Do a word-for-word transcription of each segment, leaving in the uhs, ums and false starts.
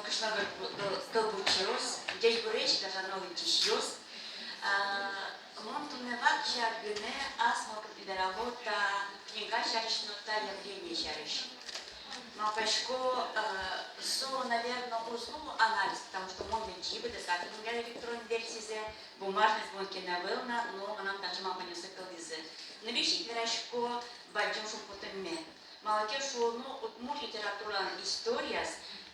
Кышногор кыл-, кыл-, кылбурчиос, ӟечбуресь, гажано лыдӟисьёс. А, мон туннэ вакчияк гинэ ас мылкыд верало та книга сярысь но та явление сярысь. Малпасько, э, со, наверно, уз луы анализ, потому что мон лыдӟи быдэсак книга электронной версизэ, бумажноез мон ке но ӧвӧл на, но мынам таӵе малпанъёсы кылдӥзы. Нырысь ик верасько бадӟым шумпотонме. Малы ке шуоно, удмурт литературалэн историяз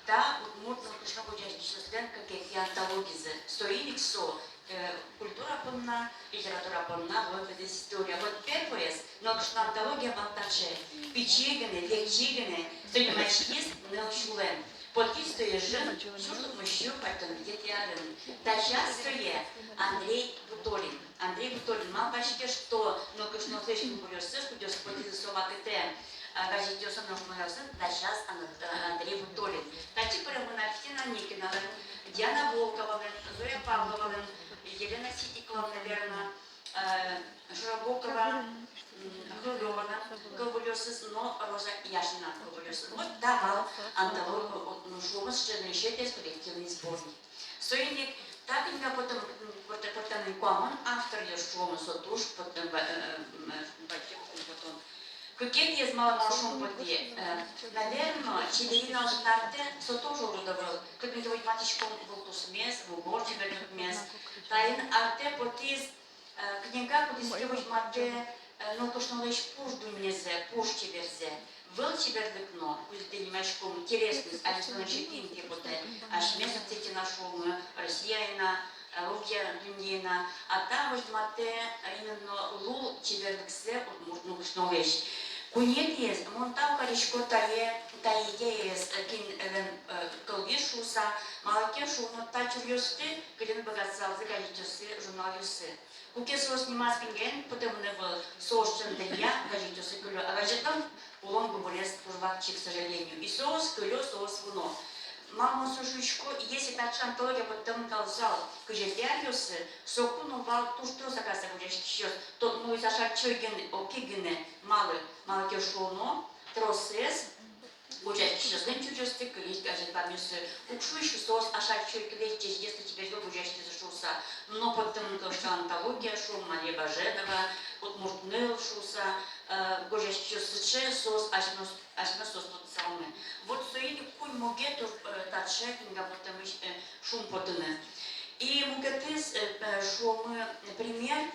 та удмурт нылкышно гожъяськисьёслэн кыкетӥ антологизы. Соин ик со, э, культура понна, литература понна вуэ быдэс история. Вот первоез, нылкышно антология вал таӵе: «Пичи гинэ, векчи гинэ», со нимаськиз «Ныл сюлэм». Потӥз со ежын сюрс укмыссю куатьтон витетӥ арын. Дасяз сое Андрей Бутолин. Андрей Бутолин, малпаське, что нылкышноослэсь кылбуръёссэс, кудъёсыз потӥзы со вакытэ, а, газетъёсын но журналъёсын, дасяз Ан-, э, Андрей Бутолин. Татчы пыремын Алевтина Аникиналэн, Диана Волковалэн, Зоя Павловалэн, Елена Ситниковалэн, наверно, э, Широбокова, м, Хрулёвалэн кылбуръёсыз но Роза Яшиналэн кылбуръёсыз. Вот та вал антология, вот, ну, шуомы, сыӵе нырысетӥез коллективный сборник. Соин ик та книга потэмын, м, пыртэ-, пыртэмын куамын авторъёс, шуомы, со туж потэ-, э, э, м, э, бадӟым потон. Кыкетӥез, малы мон шумпотӥ, э, наверно, «Чилери» нылъёсын артэ, со тоже урод ӧвӧл, кытын ке возьматӥськом вылтусмес, вугор чеберлыкмес. Таин артэ потӥз, э, книга, кудӥз ке возьматэ, э, нылкышнолэсь пуш дуннезэ, пуш чеберзэ. Выль чеберлык но, кудӥз ке нимаськом телесность, али со нырысетӥ интые потэ, асьмеос ӧтетӥ на, шуомы, Россияе но, э, огъя дуннее но, а та возьматэ, э, именно лул чеберлыксэ удмурт нылкышнолэсь. Куинетӥез, мон тау карисько тае, та идеяез, э, кинлэн, э, кылдӥз шуыса, малы ке шуоно, та чуръёсты кыльыны быгатысалзы газетъёсы, журналъёсы. Куке соос нимаз книгаен потэмын ӧвӧл, соос ӵем дыръя газетъёсы кылё, а газетлэн улон губырез туж вакчи, к сожалению. И соос кылё, соос вуно. Малы мон со шуисько, если таӵе антология поттэмын калысал кызетӥ аръёсы, соку но вал туж трос, оказывается, гожъяськисьёс, тодмо луиз Ашальчи Чойкин, Чойкин гинэ. Малы, малы ке шуоно, тросэз гожъяськисьёслэн чуръёссы кылизы газет бамъёсы. Уг шуиськы, соос Ашальчи Чойкилэсь ӟечгес но чебергес гожъяськизы шуыса. Но поттэмын кылсал антология, шуом, Мария Баженова, «Удмурт ныл» шуыса, э, гожъяськисьёс сыӵе, соос асьмеос, асьмеос соосты тодысалмы. Вот соин ик куинь мугез туж, э, таӵе книга поттэмысь, э, шумпотыны. И мукетыз, э, э, шуомы, пример,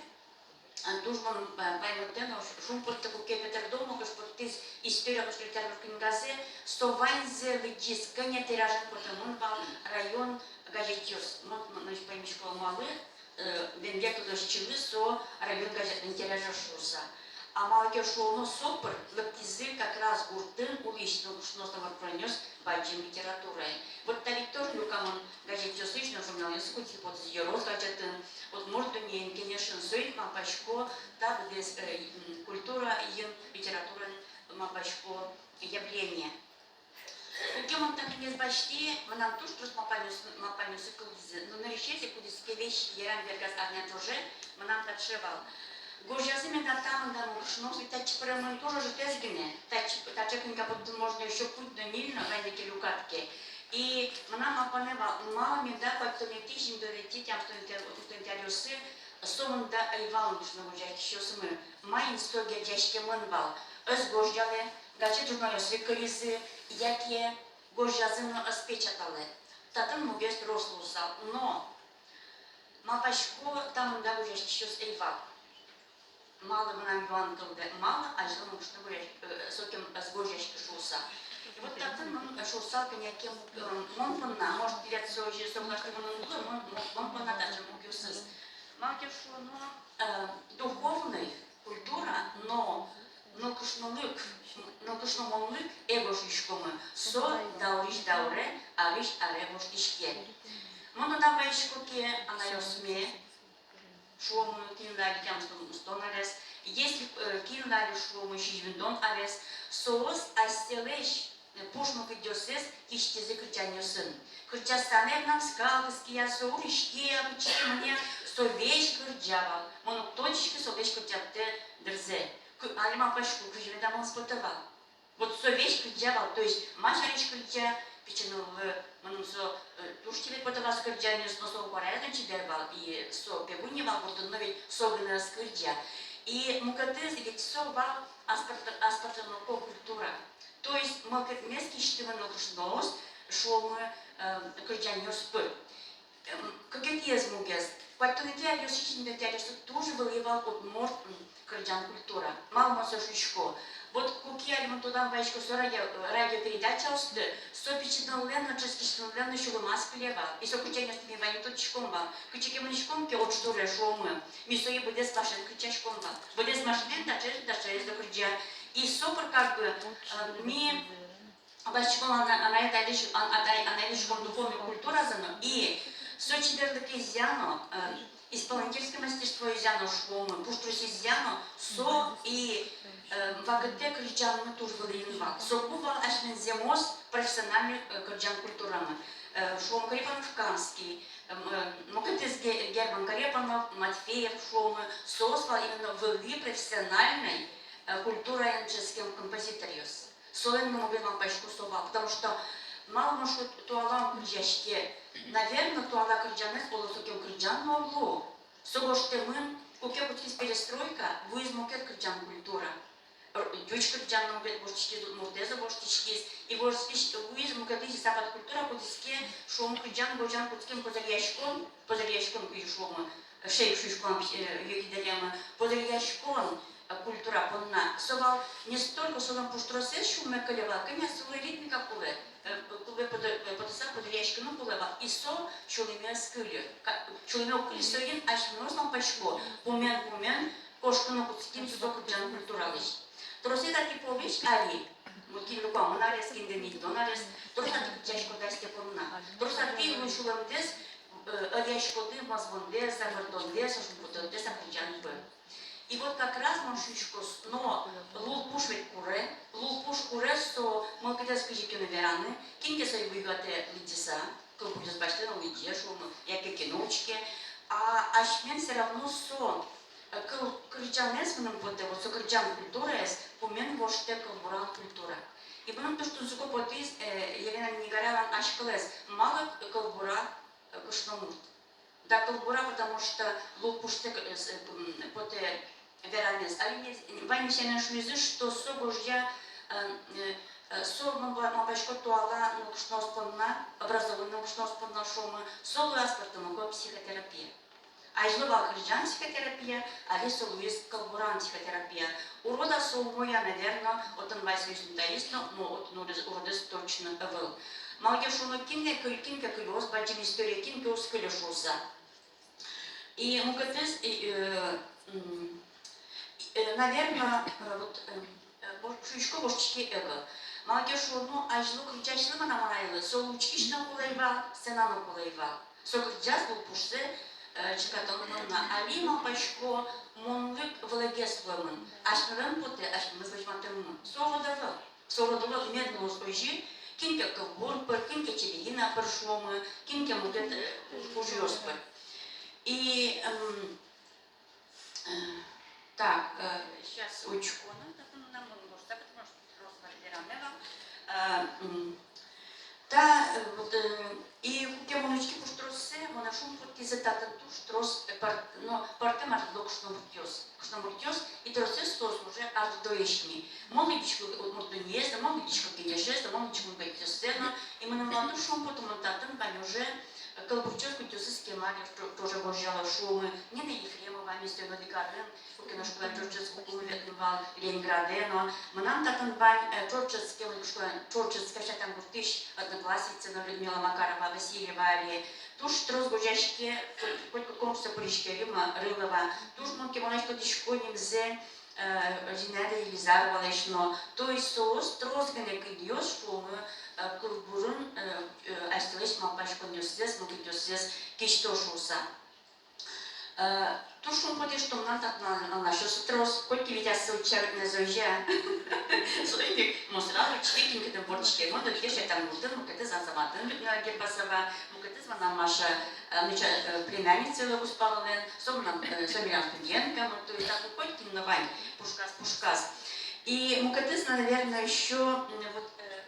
а, туж мон, а, паймытэ но ш-, шумпоттэ, куке Пётр Долматов поттӥз «История удмуртской литературы» книгазэ, со ваньзэ лыдӟиз, кӧня тиражен потэмын вал район газетъёс. Мон, мон, мон паймисько, малы, э, веньгес тодосчилы со район газетлэн тиражез шуыса. А малы ке шуоно, со пыр лыктӥзы как раз гуртын улӥсь нылкышноос но воргоронъёс бадӟым литературае. Вот та ведь тоже люкамын газетъёсысь но журналъёсысь, кудӥз потӥз «Ёрос» газетын, «Удмурт дуннеын», «Кенешын». Соин ик малпасько, та быдэс, э, м, культураын, литератураын, малпасько, явление. Куке мон та книгез басьтӥ, мынам туж трос малпанъёс-, малпанъёсы кылдӥзы. Но нырысетӥез, кудӥз ке весь йырам бергаз арня ӵоже, мынам таӵе вал. Гожъязы меда та мында нылкышноос, ведь татчы пыремын туж ӧжытэз гинэ. Татчы, таӵе книга поттыны можно ещё куинь но, ньыль но, ваньзэ ке люкад ке. И мынам малпанэ вал, малы меда куатьтонэтӥ, сизьымдонэтӥ, тямыстонэтӥ, тямыстонэтӥ аръёсы со мында ӧй вал нылкышно гожъяськисьёсмы. Маин со герӟаськемын вал? Ӧз гожъялэ, газет-журналъёсы кылизы, яке гожъязы но ӧз печаталэ. Татын мугез трос луысал. Но малпасько, та мында гожъяськисьёс ӧй вал. Малы, мынам юан кылдэ, малы азьло нылкышно гожъяськ-, э, сокем ӧз гожъяськы шуыса. И вот татын мон, э, шуысал кӧня ке муг-, э, мон понна, может, тӥляд со озьы соглашаться мынам луэ, мон, мон, мон понна таӵе мугъёсыз. Малы ке шуоно, э, духовной культура но нылкышнолык, нылкышномонлык, эго шуиськомы, со даурысь дауре, арысь аре воштӥське. Мон тодам вайисько ке анайёсме, шуомы, кинлы али тямыстон, укмыстон арес, если, э, кинлы али, шуомы, сизьымдон арес, соос асьсэлэсь, э, пуш мылкыдъёссэс кисьтӥзы кырӟанъёсын. Кырӟаса, наверно, скал кыския, со уриське-а, пичи-а, мынэ-а, со весь кырӟа вал. Мон уг тодӥськы солэсь кырӟатэ дырзэ. Кы-, али малпасько, кызьы меда мыным потэ вал. Вот со весь кырӟа вал, то есть ма сярысь кырӟа, Пичи ныллы мыным со, э, туж чебер потэ вал со кырӟанъёс, но со куараез но чебер вал, и со пегун ни вал гуртын, но ведь со гинэ ӧз кырӟа. И мукетыз, ведь со вал аспӧрт-, аспӧртэмлыко культура. То есть мукетмес кисьтӥмы нылкышноос, шуомы, э, кырӟанъёс пыр. Эм, кыкетӥез мугез. Куатьтонэтӥ аръёсы, сизьымдонэтӥ аръёсы туж вылӥ вал удмурт, м, кырӟан культура. Малы мон сое шуисько? Вот куке али мон тодам вайисько со радио, э, радиопередачаосты, со пичи ныллэн но, дышетскись ныллэн но сюлмаз кыле вал. И со кырӟанъёсты ми ваньмы тодӥськом вал. Кытчы ке мынӥськом ке, отысь туре, шуомы, ми сое быдэс машинаен кырӟаськом вал. Быдэс машинаен таӵе, таӵеез но кырӟа. И со пыр как бы, э, ми басьтӥськом ана-, анай-атайлэсь, ан-, атай-, анайлэсь духовной культуразэ но, и со чеберлыкезъя но, э, исполнительское мастерствоезъя но, шуомы, пуштросэзъя но, со и, э, вакытэ кырӟанмы туж вылӥын вал. Соку вал асьмен зэмос профессиональной, э, кырӟан культурамы. Э, шуом, Корепанов-Камский, э, м, э, мукетыз Ге-, Герман Корепанов, Матвеев, шуомы, соос вал именно вылӥ профессиональной, э, культураен дышетскем композиторъёс. Солэн но мугез, малпасько, со вал, потому что малы мон шуо, туала ум кырӟаське. Наверно, туала кырӟанэз, оло, сокем кырӟан но уг лу. Со гожтэмын, куке кутскиз перестройка, вуиз мукет кырӟан культура. Р-, ӟуч кырӟан но мукет воштӥськиз, удмуртэз но воштӥськиз, и воштӥсь-, вуиз мукетыз запад культура, кудӥз ке, шуом, кырӟан гожъян кутскем позыръяськон, позыръяськон, кызьы шуомы, шейк шуиськом, э, югдылэмы, позыръяськон, э, культура понна. Со вал не столько солэн пуштросэз сюлме кыле вал, кӧня солы ритмика кулэ, э, кулэ потэ-, э, потыса позыръяськыны кулэ вал, и со сюлме ӧз кыльы. Ка-, сюлме уг кыльы, соин асьмеос, малпасько, пумен-пумен кошкыны кутским со кырӟан культуралэсь. Тросэз ати полысь али, вот кин луэ куамын арес, кин дэ ньыльдон арес, трос ати кырӟаськоды асьтэ понна. Трос ати луэ сюлэмдэс, э, ӧръяськоды мӧзмондэс, завыртондэс, шумпотондэс, а кырӟан пыр. И вот как раз мон шуисько, но лулпуш ведь куре, лулпуш куре, со мылкыдзэ кызьы ке но вераны, кин ке сое буйгатэ лыдӟыса, кылбуръёс басьтэ но лыдӟе, шуомы, яке кино учке. А асьмен всё равно со, э, кыл-, кырӟанэз мыным потэ, вот со кырӟан культураез пумен воштэ кылбуран культура. И мыным туж тунсыко потӥз, э, Елена Миннигараевалэн азькылэз, малы кылбура, э, кышномурт. Да, кылбура, потому что лулпушсэ к-, э, с-, э, м, потэ веранэз. Али ваньмыз сямен шуизы, что со гожъя, э, э, э, со, мон ба-, малпасько, туала нылкышноос понна, образованной нылкышноос понна, шуомы, со луэ аспӧртэмлыко психотерапия. Азьло вал кырӟан психотерапия, али со луиз кылбуран психотерапия. Урод-а со, умой-а, наверно, отын вань со юнматӥсь но, но отын уродыз, уродэз точно ӧвӧл. Малы ке шуоно, кин ке кыль-, кин ке кылёз бадӟым историе, кин ке уз кыльы шуыса. И мукетыз, и, э, м, э, наверно, э, вот, э, э, вош-, шуисько, воштӥське эго. Малы ке шуоно, азьло кырӟасьлы, мынам анайлы, со учкись но кулэ ӧй вал, сцена но кулэ ӧй вал. Со кырӟаз, лулпушсэ, э, чылкытатон понна. Али, малпасько, мон лык вылэгес луэмын. Асьмелэн потэ, асьмемыз возьматэммы. Со урод ӧвӧл. Со урод ӧвӧл, мед луоз озьы, кин ке кылбур пыр, кин ке телевидение пыр, шуомы, кин ке мукет, э, уж-, ужъёс пыр. И, эм, э, так, э, сейчас учконо, татын мынам, мон гожтыса, потому что трос вераме вал. Э, м, та, э, вот, э, и куке мон учки пуштроссэ, монэ шумпоттӥзы татын туж трос, э, пӧрт-, но, пӧртэм арлыдо кышномуртъёс. Кышномуртъёс, и тросэз соос уже арлыдоесь ини. Мон лыдӟисько «Удмурт дуннеез» но, мон лыдӟисько «Кенешез» но, мон лыдӟисько «Мукетъёссэ» но. И мыным вал туж шумпотымон, татын вань уже, э, кылбурчиос, кудъёсыз кема али то-, тоже гожъяло, шуомы, Нина Ефремова, ми сое Новикарын, куке но школаын ӵош дышетскыкумы ветлӥм вал, Ленинградэ но. Мынам татын вань, э, ӵош дышетскем, школаын ӵош дышетскем Шайтан гуртысь одноклассницаез но, Людмила Макарова, Васильева али. Туж трос гожъяське, коть, коть конкурсэ пыриське Римма Рылова. Туж мон кемалась тодӥсько нимзэ, э, Зинаида Елизаровалэсь но. То есть соос трос гинэ кылъёс, шуомы, э, кылбурын, э, э, асьсэлэсь малпаськонъёссэс, мылкыдъёссэс кисьто шуыса. Э, туж шумпотэ, что мынам татын ан-, анашъёсы трос, котьку ведь асьсэ утча ветлыны ӧз озьы-а. Соин ик мон сразу учке, кин кытын вордӥськемын, одӥгез Шайтан гуртын, мукетыз Азаматын, Людмила Гербасова, мукетыз мынам Маша, э, внуча-, э, племянницаелы кузпалалэн, со мынам, э, со милям студенткамы, то есть так котькин но вань, пушказ, пушказ. И мукетыз, наверное, ещё, м, вот, э,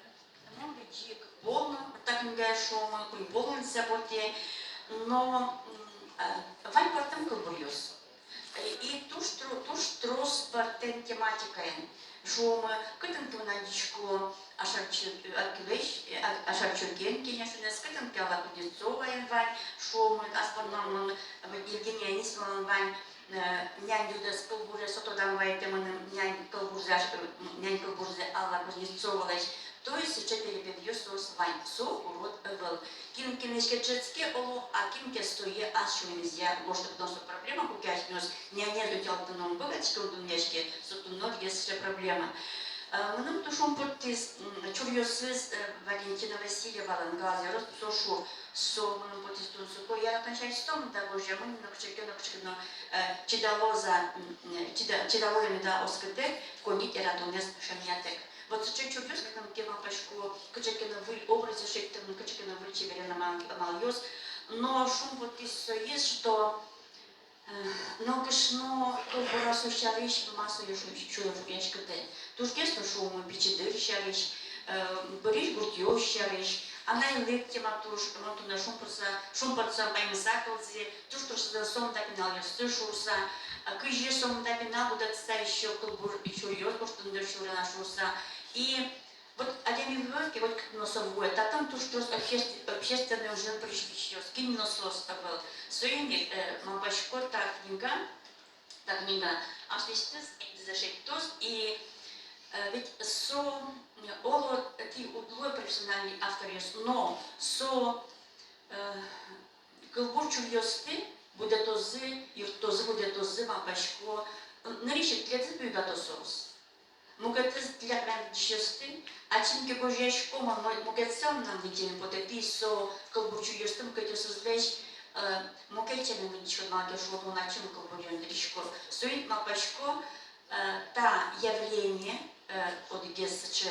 мон ведь ик полно та книга, шуомы, куинь полнын сое потэ, но, м, э, вань пӧртэм кылбуръёс. И, и туж тро-, туж трос пӧртэм тематикаен, шуомы, кытын ке вань адӟисько Ашальчи-, э, Акилэсь, э, а-, Ашальчикен кенешонэз, кытын ке Алла Кузнецоваен вань, шуомы, аспӧртэмын мон, э, Евгения Анисимовалэн вань, э, «Нянь юдэс» кылбурез, со тодам вайытэ мыным нянь кылбурзэ, аш-, э, нянь кылбурзэ Алла Кузнецовалэсь. То есть сыӵе перепетъёс соос вань, со урод ӧвӧл. Кин кинлэсь ке дышетске, оло, а кин ке сое ас сюлэмезъя гожтэ, потому что проблема, куке асьмеос нянез утялтыны ум быгатӥське, ум дунъяське, со туннэ одӥгез сыӵе проблема. Э, мыным туж шумпоттӥз, м, чуръёсыз, э, Валентина Васильевалэн, «Галазъёс», со шур, со мыным потӥз тунсыко, яратон сярысь сомында да гожъямын но, кыӵе ке но, кыӵе ке но, э, чидалоз-а, м, э, чида-, чидалоз меда оскытэк, коньыт яратонэз шӧмъятэк. Вот сыӵе чуръёс, кытын ке малпасько кыӵе ке но выль образъёс шедьтэмын, кыӵе ке но выль чеберен амал-, амалъёс. Но шумпоттӥз соиз, что, э, нокыӵе но кылбураз со сярысь ма сое шу-, сое шугъяськытэ. Тужгес но шуомы пичи дыр сярысь, э, бӧрысь гуртъёс сярысь, анайлык тема туж, мон туннэ шумпотса, шумпотса, паймыса кылзӥ, туж тросэзлэн сомында пиналъёсты шуыса, а кызьы сомында пинал будэтыса ещё кылбур, чуръёс гожтыны дыр сюрес на шуыса. И вот адями вуэ ке, вот кытын но со вуэ, татын туж трос обществ-, общественной ужен пыриськисьёс, кин но соос ӧвӧл. Соин ик, э, малпасько, та книга, та книга аслэсьтыз ик дышетоз, и, э, ведь со, э, оло, тӥ уд луэ профессиональной авторъёс, но со, э, кылбур чуръёсты будэтозы, юрттозы, будэтозы, малпасько, э, нырысь ик тӥледыз буйгато соос. Мукетыз тӥляд мед лыдӟисьёсты, ачим ке гожъяськом, мон мо-, мукетсэ мынам лыдӟеме потэ, тӥ со кылбур чуръёсты мукетъёсызлэсь, э, мукет сямен лыдӟиськоды, малы ке шуод, мон ачим кылбуръёс дыръисько. Соин малпасько, э, та явление, э, одӥгез сыӵе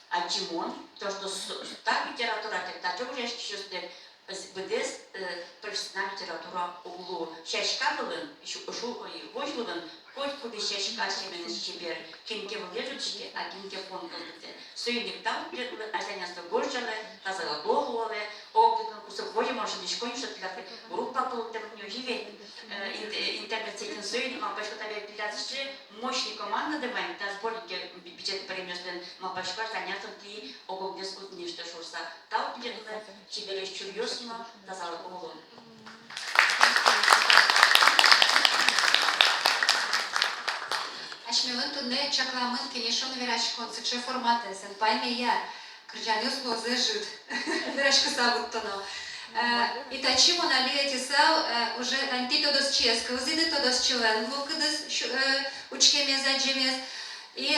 адӟымон, потому что со-, та литературатэк, таӵе гожъяськисьёстэк, э, быдэс, э, профессиональной литература уг лу. Сяська вылын, шу-, шу-, ой, возь вылын котькудӥз сяська сямен чебер, кин ке вылэ ӝутӥське, а кин ке пон кылдытэ. Соин ик тау тӥледлы, азьланяз но гожъялэ, тазалыко луэлэ, огъя тӥледлы кусып возьмам, шӧдӥсько ни, что тӥляд группа кылдытэмын ни, озьы ведь, э, ин-, э, интернет сетьын. Соин ик малпасько, табере тӥляд сыӵе мощный командады вань та сборнике, би-, бичет пыремъёслэн, малпасько, азьланяз но тӥ ог-огдэс утниськоды шуыса. Тау тӥледлы, чебересь чуръёс но тазалыко улон. Асьмелэн туннэ чакламын кенешон-вераськон сыӵе форматэз, эн паймея, кырӟанъёс луозы ӧжыт, вераськыса вуттоно. Э, и татчы мон али ӧтисал, э, уже тани тӥ тодосчиез кылзӥды, тодосчилэн мылкыдыз сю-, э, учкемез, адӟемез. И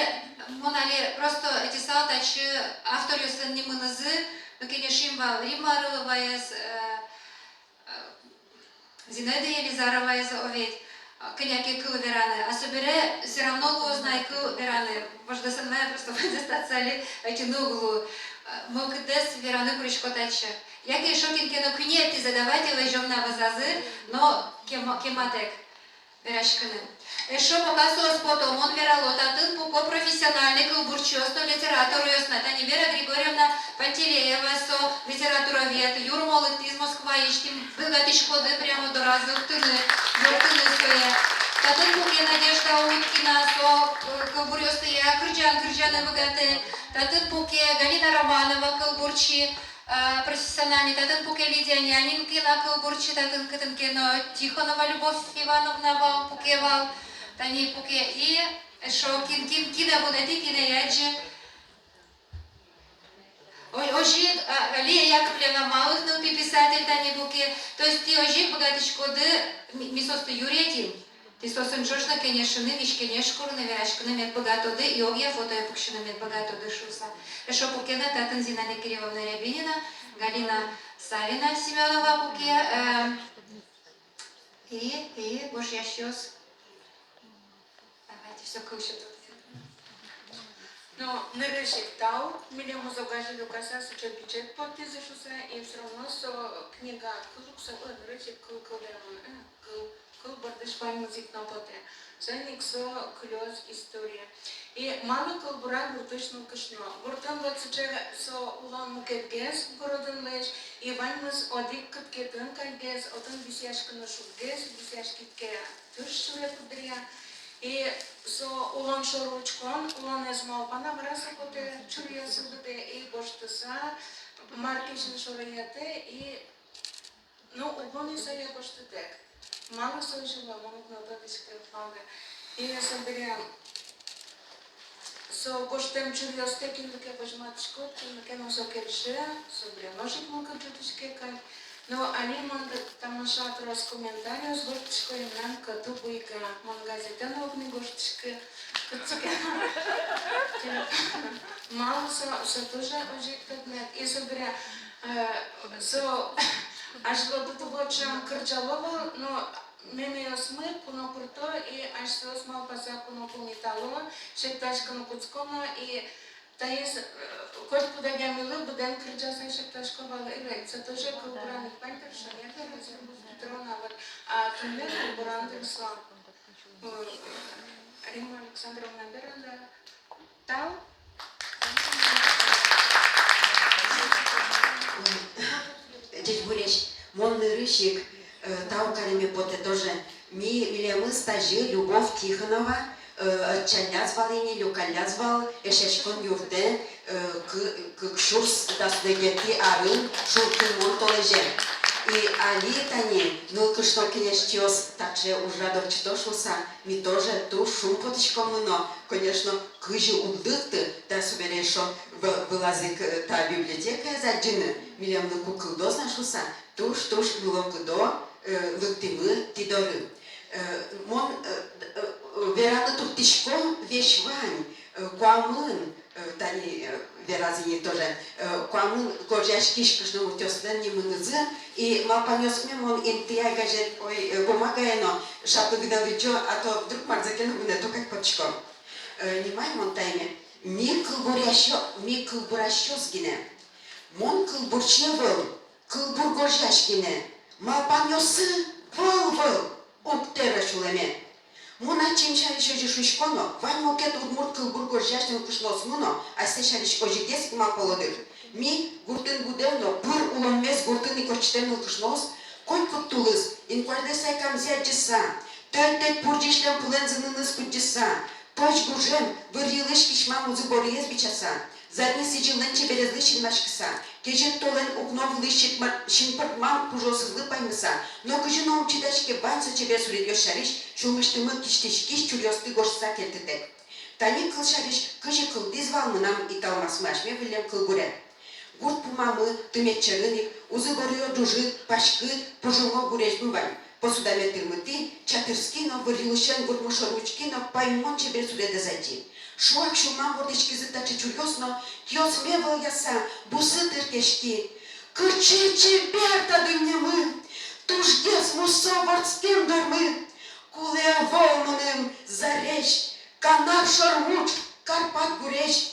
мон али просто ӧтисал татчы авторъёслэн нимынызы, но кенешим вал Римма Орыловаез, э, э, Зинаида Елизароваез, о ведь, э, кӧня ке кыл вераны. А собере всё равно луоз на ай кыл вераны. Вождэс эн вае, просто ваньзэс татчы али ӧтьыны уг лу. Э, мылкыддэс вераны курисько татчы. Яке эшшо кин ке но куинетӥзэ давайте лэзём на вӧзазы, но кема-, кематэк вераськыны. Эшшо пока соос пото, мон верало, татын пуко профессиональной кылбурчиос но литераторъёс но, тани Вера Григорьевна Пантелеева, со литературовед, юрмолыктӥз Москваысь, тӥ быгатӥськоды прямо доразы уктыны, юрттыны сое. Татын пуке Надежда Уткина, со, э, кылбуръёстыя кырӟан кырӟаны быгатэ. Татын пуке Галина Романова, кылбурчи, э, профессиональной, татын пуке Лидия Нянинкина, кылбурчи, татын кытын ке но Тихонова Любовь Ивановна вал, пуке вал, тани пуке и эшшо кин, кин, кинэ вунэтӥ, кинэ адӟи. О-, озьы ик, а, Лия Яковлевна Малых, нылпи писатель, тани пуке. То есть тӥ озьы ик быгатӥськоды, ми, ми соосты юри ӧтим. Тӥ соосын ӵош но кенешыны, визь-кенеш курыны, вераськыны мед быгатоды, и огъя фотое пуксьыны мед быгатоды шуыса. Эшшо пуке на татын Зинаида Кирилловна Рябинина, Галина Савина Семёнова пуке, э, и, и гожъясьёс. Давайте, всё, кыл сётод. Но нырысь ик тау, милемыз огазьы люкаса, сыӵе бичет поттӥзы шуса, и всё равно со книга, кылбур со, э, нырысь ик кыл, кылдэмын, э, кыл, кыл бордысь ваньмыз ик но потэ. Соин ик со кылёз история. И малы кылбура гуртысь нылкышно? Гуртын вот сыӵе со улон мукетгес, городынлэсь, и ваньмыз одӥг кыткетын кадьгес, отын висъяськыны шуггес, висъяськид ке, туж сюре куддыръя. И со улон шоры учкон, улонэз малпан, а вара со потэ, чуръёс сылӥды и гожтыса, мар ке син шоры ятэ, и, ну, уг луы ни сое гожтытэк. Малы со озьы луэ, мон уг но тодӥськы, малы. И собере со гожтэм чуръёстэ кинлы ке возьматӥськод, кинлы ке но со кельше, собере нош ик мылкыд ӝутӥське кадь. Но али мон т-, тамаша трос комментариос гожтӥсько, мынам кӧту буйга. Мон газетэ но уг ни гожтӥськы, кытчы ке. Малы со, со тоже озьы ик тодмет. И собере, э, со азьло тубытэм кырӟало вал, но мемиосмы куно курто, и асьсэос малпаса куно пумитало, сектаськыны кутсконо, и таиз, э, котькуд адямилы быдэн кырӟаса сектасько вал, и ведь со тоже кылбуран ик вань дыр, шонер дыр, Петровна, вот, а туннэ кылбуран дыр со. Э, Римма Александровна, веран-а? Тау. Ӟечбуресь, мон нырысь ик, э, тау кареме потэ тоже. Ми, милемыз тазьы Любовь Тихонова, э, ӧтчалляз вал ини, люкалляз вал Эшъяськон юртэ, э, кы-, кык сюрс дас одӥгетӥ арын Шуркынмон толэзе. И али тани нылкышно кенешчиос таӵе ужрад ортчыто шуса, ми тоже туж шумпотӥськомы но, конечно, кызьы уд лыкты, та собере эшшо вы-, вылаз ик, э, та библиотекаез адӟыны, милемлы ку кылдоз на шуса, туж-туж мылокыдо, э, лыктӥмы тӥ доры. Э, мон, э, э, вераны туртӥсько весь вань, э, куамын, э, тани, э, вераз ини тоже, э, куамын гожъяськись кышномуртъёслэн нимынызы, и малпанъёсме мон интыяй газет, ой, э, бумагае но шаплы гинэ лыдӟо, а то вдруг марзэ ке но вунэто кадь потӥсько. Э, нимай мон тайме. Ми кылбуръясьё-, ми кылбурасьёс гинэ. Мон кылбурчи ӧвӧл, кылбур гожъясь гинэ. Малпанъёсы вӧл-вӧл, уг тэре сюлэме. Мон ачим сярысь озьы шуисько но, вань мукет удмурт кылбур гожъясь нылкышноосмы но асьсэ сярысь озьыгес ик малпало дыр. Ми гуртын будэ но пыр улонмес гуртын ик ортчытэм нылкышноос, котькуд тулыс инкуазьлэсь сайкамзэ адӟыса, тӧдь-тӧдь пурӟись льӧм пулэн зыныныз кудӟыса, пӧсь гужем вырйылысь кисьмам узы-борыез бичаса, зарни сӥзьыллэн чеберезлы синмаськыса, кезьыт толэн укно вылысь синпыр-, синпыртмам пужыосызлы паймыса, нокызьы но ум чидаське вань со чебер суредъёс сярысь сюлмысьтымы кисьтӥськись чуръёсты гожтыса кельтытэк. Тани кылсярысь, кызьы кылдӥз вал мынам италмасмы асьме выллем кылбуре. Гурт пумамы тымет сьӧрын ик узы-борыё ӝужыт, паськыт, пужымо гурезьмы вань. Посудаме тырмытӥ, чатырски но, вырйылысен гуртмы шоры учки но, паймымон чебер суредэз адӟи. Шуак-сюлмам вордӥськизы таӵе чуръёс но, киосме вӧлъяса, бусы тыркеськи. Кыӵе чебер та дуннемы, тужгес мусо вордскем дормы. Кулэ ӧвӧл мыным зарезь, Канар шормуӵ, Карпат гурезь.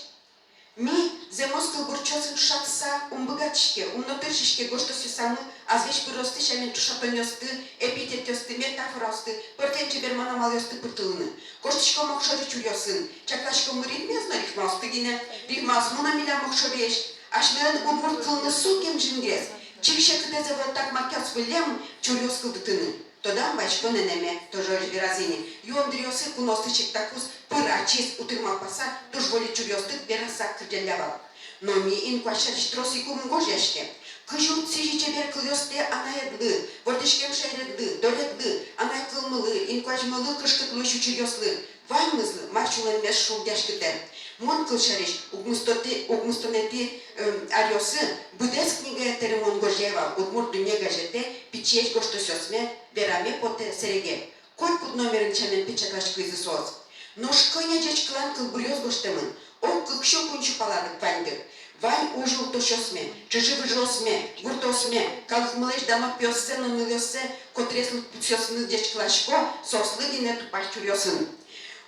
Ми, зэмос кылбурчиосын ӵошатыса, ум быгатӥське, ум но тыршиське гожтосъёсамы азвесь пыръёсты сямен ӵошатонъёсты, эпитетъёсты, метафораосты, пӧртэм чеберман амалъёсты пыртылыны. Гожтӥськом огшоры чуръёсын, чакласьком ритмез но рифмаосты гинэ, рифмаосмы но милям огшорыесь. Асьмелэн удмурт кылмы сокем ӝингрес, чик секытэз ӧвӧл такмакъёс выллем чуръёс кылдытыны. Тодам ваисько нэнэме, тоже озьы вераз ини. Юон дыръёсы куноосты чектакуз, пыр ачиз утыр малпаса, туж вольыт чуръёсты вераса кырӟалля вал. Но ми инкуазь сярысь трос ик ум гожъяське. Кызьы уд сӥзьы чебер кылъёстэ анаедлы, вордӥськем шаередлы, доредлы, анай кылмылы, инкуазьмылы, кышкыт луись учыръёслы. Ваньмызлы, мар сюлэммес шугъяськытэ. Мон, кылсярысь, укмыстонэтӥ, укмыстонэтӥ, эм, аръёсы быдэс книгае тыри мон гожъяй вал «Удмурт дунне» газетэ пичиесь гожтосъёсме, вераме потэ сэреге. Котькуд номерын сямен печатласькизы соос. Нош кӧня ӟечкылан кылбуръёс гожтэмын, ог кык сю, куинь сю пала вань дыр. Вань уж юлтошъёсме, чыжы-выжыосме, гуртоосме, калыкмылэсь дано пиоссэ но нылъёссэ, котрес лыдпусъёсыныз ӟечкыласько, соослы гинэ тупась чуръёсын.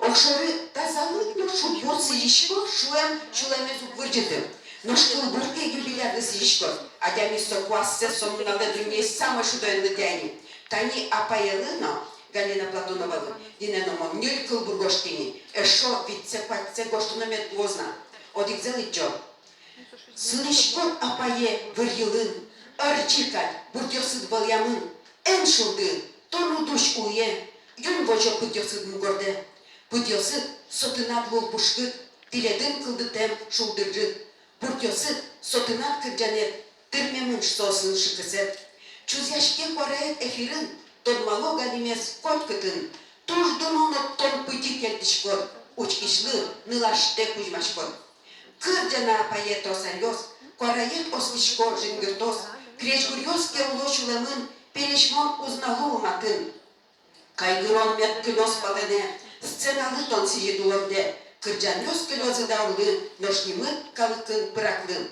Огшоры тазалык но шудбур сӥзисько, шуэм сюлэмез уг вырӟыты. Нош кылбур ке юбилярлы сӥзиськод, адямиез, со куасэз, со нуналэ дуннеысь самой шудонлы тӥя ини. Тани апаелы но, Галина Платоновалы, Динэ но мон ньыль кылбур гожтӥ ини, эшшо витьсэ-куатьсэ гожтоно мед луоз на. Одӥгзэ лыдӟо. Сылӥськод, апае, вырйылын, ӧрӟи кадь, бурдъёсыд вӧлъямын. Эн шурды, тон уд усь улӥе, юн возё пыдъёсыд мугордэ. Пыдъёсыд — со тынад лул пушкыд, тӥледын кылдытэм шулдыр ӝыт. Бурдъёсыд — со тынад кырӟанэд, тырмемын соосын шыкысэд. Чузъяське куараед эфирын, тодмало Галимес котькытын. Туж дуно но тон пытьы кельтӥськод, учкисьлы нылаштэк кузьмаськод. Кырӟа на, апае, трос аръёс, куараед оскисько, жингыртоз, крезьгуръёс ке уло сюлэмын, пересьмон уз на луы матын. Кайгырон мед кылёз палэнэ, сценалы тон сӥзид улондэ, кырӟанъёс кылёзы даурлы, нош нимыд калыкын пыраклы.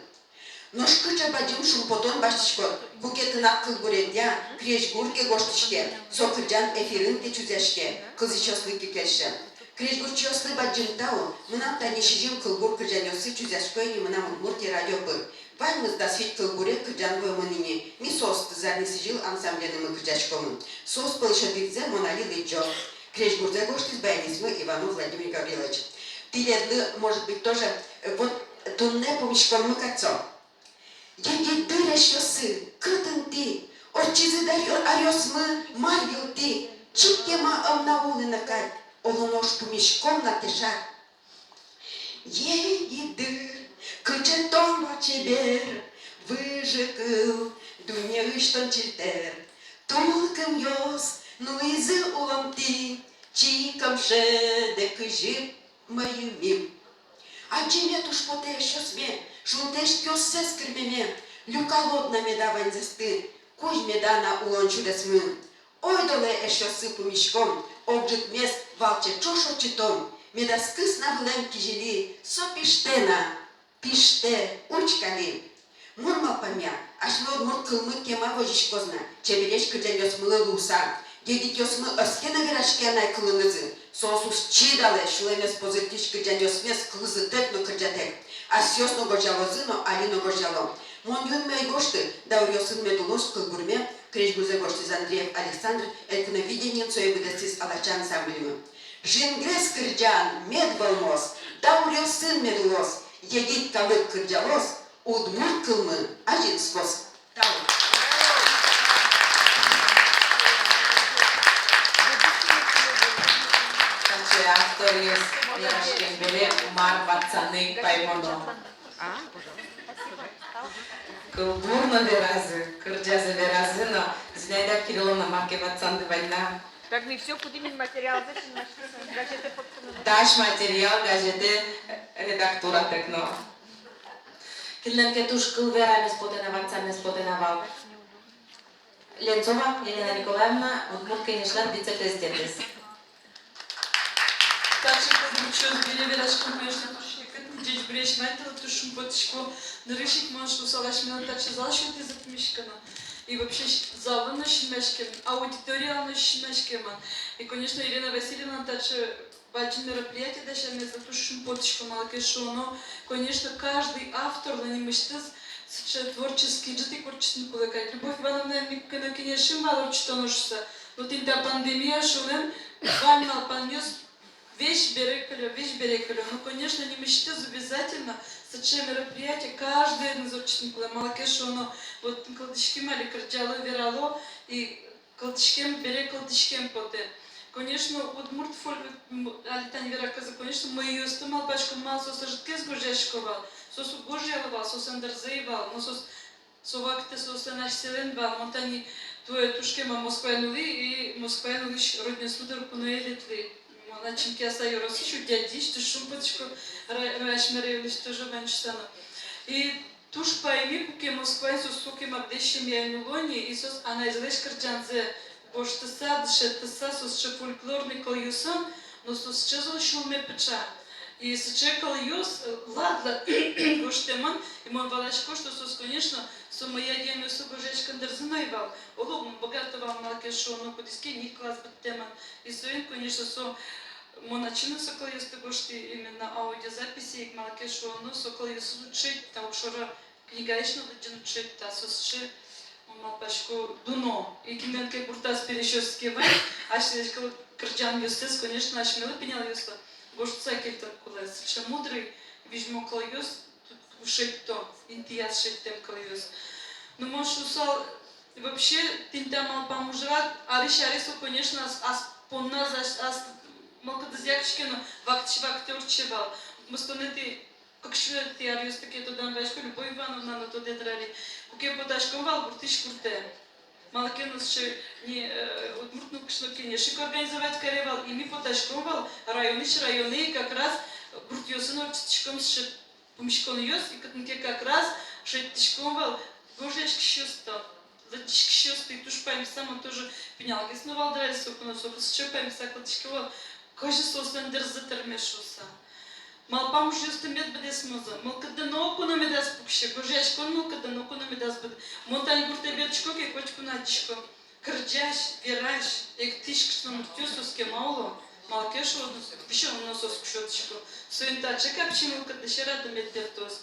Нош кыӵе бадӟым шумпотон басьтӥськод, куке тынад кылбуредъя крезьгур ке гожтӥське, со кырӟан эфирын ке чузъяське, кылзӥсьёслы ке кельше. Крезьгурчиослы бадӟым тау, мынам тани сизьым кылбур кырӟанъёсы чузъясько ини «Мынам Удмуртие» радио пыр. Ваньмыз дас вить кылбуре кырӟан вуэмын ини, ми соосты «Зарни сӥзьыл» ансамбленымы кырӟаськомы. Соос пӧлысь одӥгзэ мон али лыдӟо. Крезьгурзэ гожтӥз баянистмы Иванов Владимир Гаврилович. Тӥледлы, может быть, тоже, э, вот туннэ пумиськонмы кадь со. Егит дыр, эшъёсы, кытын тӥ? Ортчизы дыр аръёсмы, мар йылтӥ? Чик кема ӧм на улы на кадь, оло нош пумиськом на кешад. Егит дыр, кыӵе тон вал чебер, выжыкыл, дуннеысь тон чильтэр. Тулкымъёс нуизы улонтӥ, чик ӧм шӧдэ, кызьы мӧйымим. Адӟеме туж потэ эшъёсме, шунтэсь киоссэс кырмеме. Люкалод на меда ваньзэсты, кузь меда на улон сюресмы. Ойдолэ, эшъёсы, пумиськом, ог ӝытмес валче ӵош ортчытом. Медаз кыс на вылэм кизили, со пиштэ на, пиштэ, учк али. Мон малпамъя, асьме удмурт кылмы кема возиськоз на, чебересь кырӟанъёсмылы луыса. Егитъёсмы ӧз ке но вераське анай кылынызы, соос уз чидалэ сюлэмез позыртӥсь кырӟанъёсмес кылзытэк но кырӟатэк. Асьсэос но гожъялозы но, али но гожъяло. Мон юнме ӧй гожты, дауръёсын мед улоз кылбурме, крезьгурзэ гожтӥз Андреев Александр, «Элькуновидениын» сое быдэстӥз «Алача» ансамбльмы. Жингрес кырӟан мед вӧлмоз, дауръёсын мед улоз, егит калык кырӟалоз, удмурт кылмы азинскоз. Тау. Таӵе авторъёс вераськем бере мар ватсаны паймоно. Кылбур но веразы, кырӟазы, веразы но. Зинаида Кирилловна, мар ке ватсанды вань на? Так, ми всё, кудӥз ми материалзэ синмаськиськом, газетэ поттыны. Дась материал газетэ, э, редактуратэк но. Кинлэн ке туж кыл верамез потэ на, ватсамез потэ на вал. Ленцова Елена Николаевна, Удмурт Кенешлэн вице-президентэз. Таӵе кылбурчиос бере вераськон, конечно, туж секыт, ӟечбуресь вань тӥледлы, туж шумпотӥсько. Нырысь ик мон шуысал, асьмелы таӵе зал сётӥзы пумиськыны. И вообще заллы но синмаськемын, аудиториялы но синмаськемын. И, конечно, Елена Васильевналэн таӵе бадӟым мероприятие дасямезлы туж шумпотӥсько, малы ке шуоно, конечно, каждый авторлэн нимысьтыз сыӵе творческий ӝыт ик ортчытыны кулэ кадь. Любовь Ивановнаен ми куке но кенешим вал ортчытоно шуыса. Но тӥни та пандемия шуылэм, вань малпанъёс весь бере кылё, весь бере кылё. Ну, конечно, нимысьтыз обязательно сыӵе мероприятие каждыеныз ортчытыны кулэ, малы ке шуоно, вот кылзӥським али, кырӟало, верало, и кылзӥськем бере кылзӥськем потэ. Конечно, удмурт фольк, м, али тани вераськозы, конечно, мӧйыосты малпаськом, малы соос ӧжытгес гожъясько вал, соос уг гожъяло вал, соос ӧндырзэ ӧй вал, но соос, со вакытэ соослэн асьсэлэн вал. Мон тани туэ туж кема Москваын улӥ, и Москваын улӥсь роднёсмы доры куное ветлӥ. Мон ачим Кияса ёросысь, Удьядиысь, туж шумпотӥсько, ра-, асьме районысь тоже вань шуыса но. И туж пайми, куке Москваын соос сокем ик быдэс семьяен уло ни, и соос анайзылэсь кырӟанзэ гожтыса, дышетыса, соос сыӵе фольклорный кылъёсын, но соос сыӵе зол сюлме пыӵа. И сыӵе кылъёс, э, лад-лад гожтэмын, и мон валасько, что соос, конечно, со мӧйы адямиослы гожъяськон дырзы но ӧй вал. Оло, ум быгато вал, малы ке шуоно, кудӥз ке ньыль класс быдтэмын. И соин, конечно, со Мон ачим но со кылъёсты гожтӥ, именно аудиозаписи ик, малы ке шуоно, со кылъёсыз уд шедьты, та огшоры книгаысь но лыдӟыны уд шедьты, та сыӵе, мон малпасько, дуно. И кинлэн ке гуртаз пересьёсыз ке вань, асьсэлэсь кыл кырӟанъёссэс, конечно, асьмелы, пиналъёслы, гожтыса кельтыны кулэ. Сыӵе мудрый, визьмо кылъёс, шедьто, интыяз шедьтэм кылъёс. Но мон шуысал, вообще, тӥни та малпам ужрад, арысь аре со, конечно, ас, ас понназ, ас, ас мылкыдыз якиське но, вакытысь вакытэ ортче вал. Мыстонэтӥ, кыксюрсэтӥ аръёсты ке тодам ваисько, Любовь Ивановна но тодэ, дыр, али. Куке потаськом вал гуртысь гуртэ. Малы ке но сыӵе ни, э, Удмурт нылкышно кенеш ик организовать каре вал, и ми потаськом вал районысь районэ, и как раз гуртъёсын ортчытӥськом сыӵе пумиськонъёс, и кытын ке как раз шедьтӥськом вал гожъяськисьёсты, лыдӟиськисьёсты, и туж паймыса, мон тоже пиналгес но вал, дыр, али соку но, соку сыӵе паймыса кылзӥсько вал, кызьы соослэн дырзы тырме шуыса. Малпам ужъёсты мед быдэсмозы. Мылкыдды ноку но медаз пуксе, гожъяськон мылкыдды ноку но медаз быдэ. Мон тани гуртэ ветлӥсько ке, котьку но адӟисько. Кырӟась, верась, эктӥсь кышномуртъёс соос ке ма уло. Малы ке шуоно, висён но соос ке сётӥсько. Соин таӵе капчи мылкыдды сьӧрады мед бертоз.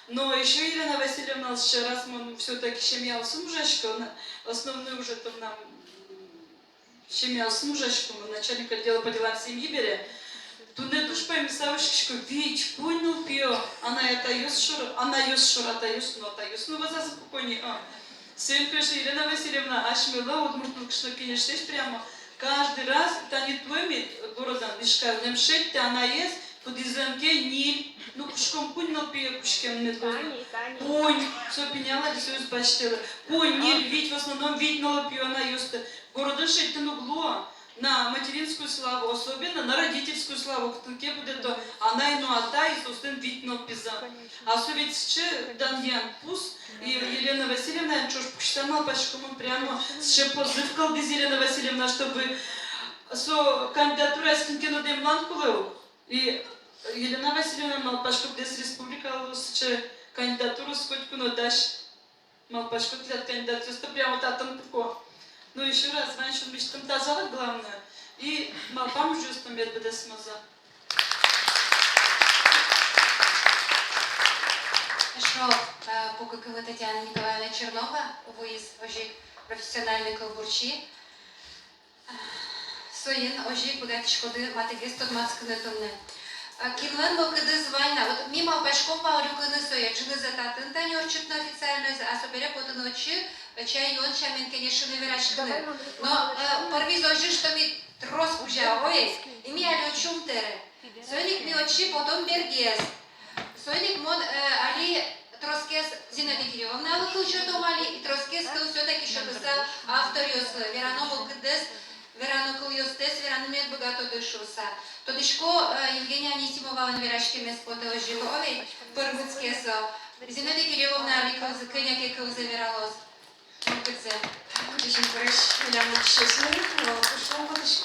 Но ещё Елена Васильевна, раз мон всё-таки семьяосын ужасько, на-, основной уже там нам семьяосын ужасько, мон начальник отдела по делам семьи бере. Туннэ туж паймыса учкисько, вить, куинь нылпиё, анай-атайёс шоры, анайёс шоры, атайёс но, атайёс но вӧзазы пуко ни, а. Соин, конечно, Елена Васильевна, асьмелы Удмурт нылкышно кенешлэсь прямо каждый раз, тани туэ ми городын, Ижкарын, эн шедьты анаез, кудӥзлэн ке ньыль, ну, кутском, куинь нылпиё кутскем мед луоз. Куинь, со пинал али, союз басьтэлэ. Куинь, ньыль, вить, в основном вить нылпиё анайёсты. Городын шедьтыны уг луы на материнскую славу, особенно на родительскую славу, кытын ке будэ то анай но, атай, соослэн вить нылпизы. А со ведь сыӵе данъян пус, и Елена Васильевнаен ӵош пуксьыса малпасько мон прямо, сыӵе позыв кылдӥз Елена Васильевна, чтобы со кандидатураез кин ке но дэмланы кулэ ук. И Елена Васильевна, малпасько, быдэс республикалы сыӵе кандидатураос котьку но дась. Малпасько, тӥляд кандидатъёсты прямо татын пуко. Ну, ещё раз, вань сюлмысьтым тазалык, главное, и малпам ужъёсты мед быдэсмозы. Эшшо, э, пукыкумы Татьяна Николаевна Чернова вуиз, озьы ик профессиональной кылбурчи. Соин озьы ик быгатӥськоды матыгес тодматскыны туннэ. А кинлэн мылкыдыз вань на, вот ми малпаськом вал люкыны сое, ӝынызэ татын тани ортчытыны официальнойзэ, а собере потыны отчы, э, чай юон сямен кенешыны, вераськыны. Но, э, пӧрмиз озьы, что ми трос кузя, ой, и ми али отчы ум тэры. Соин ик ми отчы потом бергес. Соин ик мон, э, али тросгес Зинаида Кирилловналы кыл сётом али, и тросгес кыл всё-таки сётыса авторъёслы, верано мылкыддэс, верано кылъёстэс вераны мед быгатоды шуыса. Тодӥсько, э, Евгения Анисимовалэн вераськемез потэ озьы ик, о, ведь, пырмытскес, о. Зинаида Кирилловна али кылзэ, кӧня ке кылзэ вералоз. Кытчы? Кытчы пырысь милям лыдӟисьёсмы, но кышномуртъёс,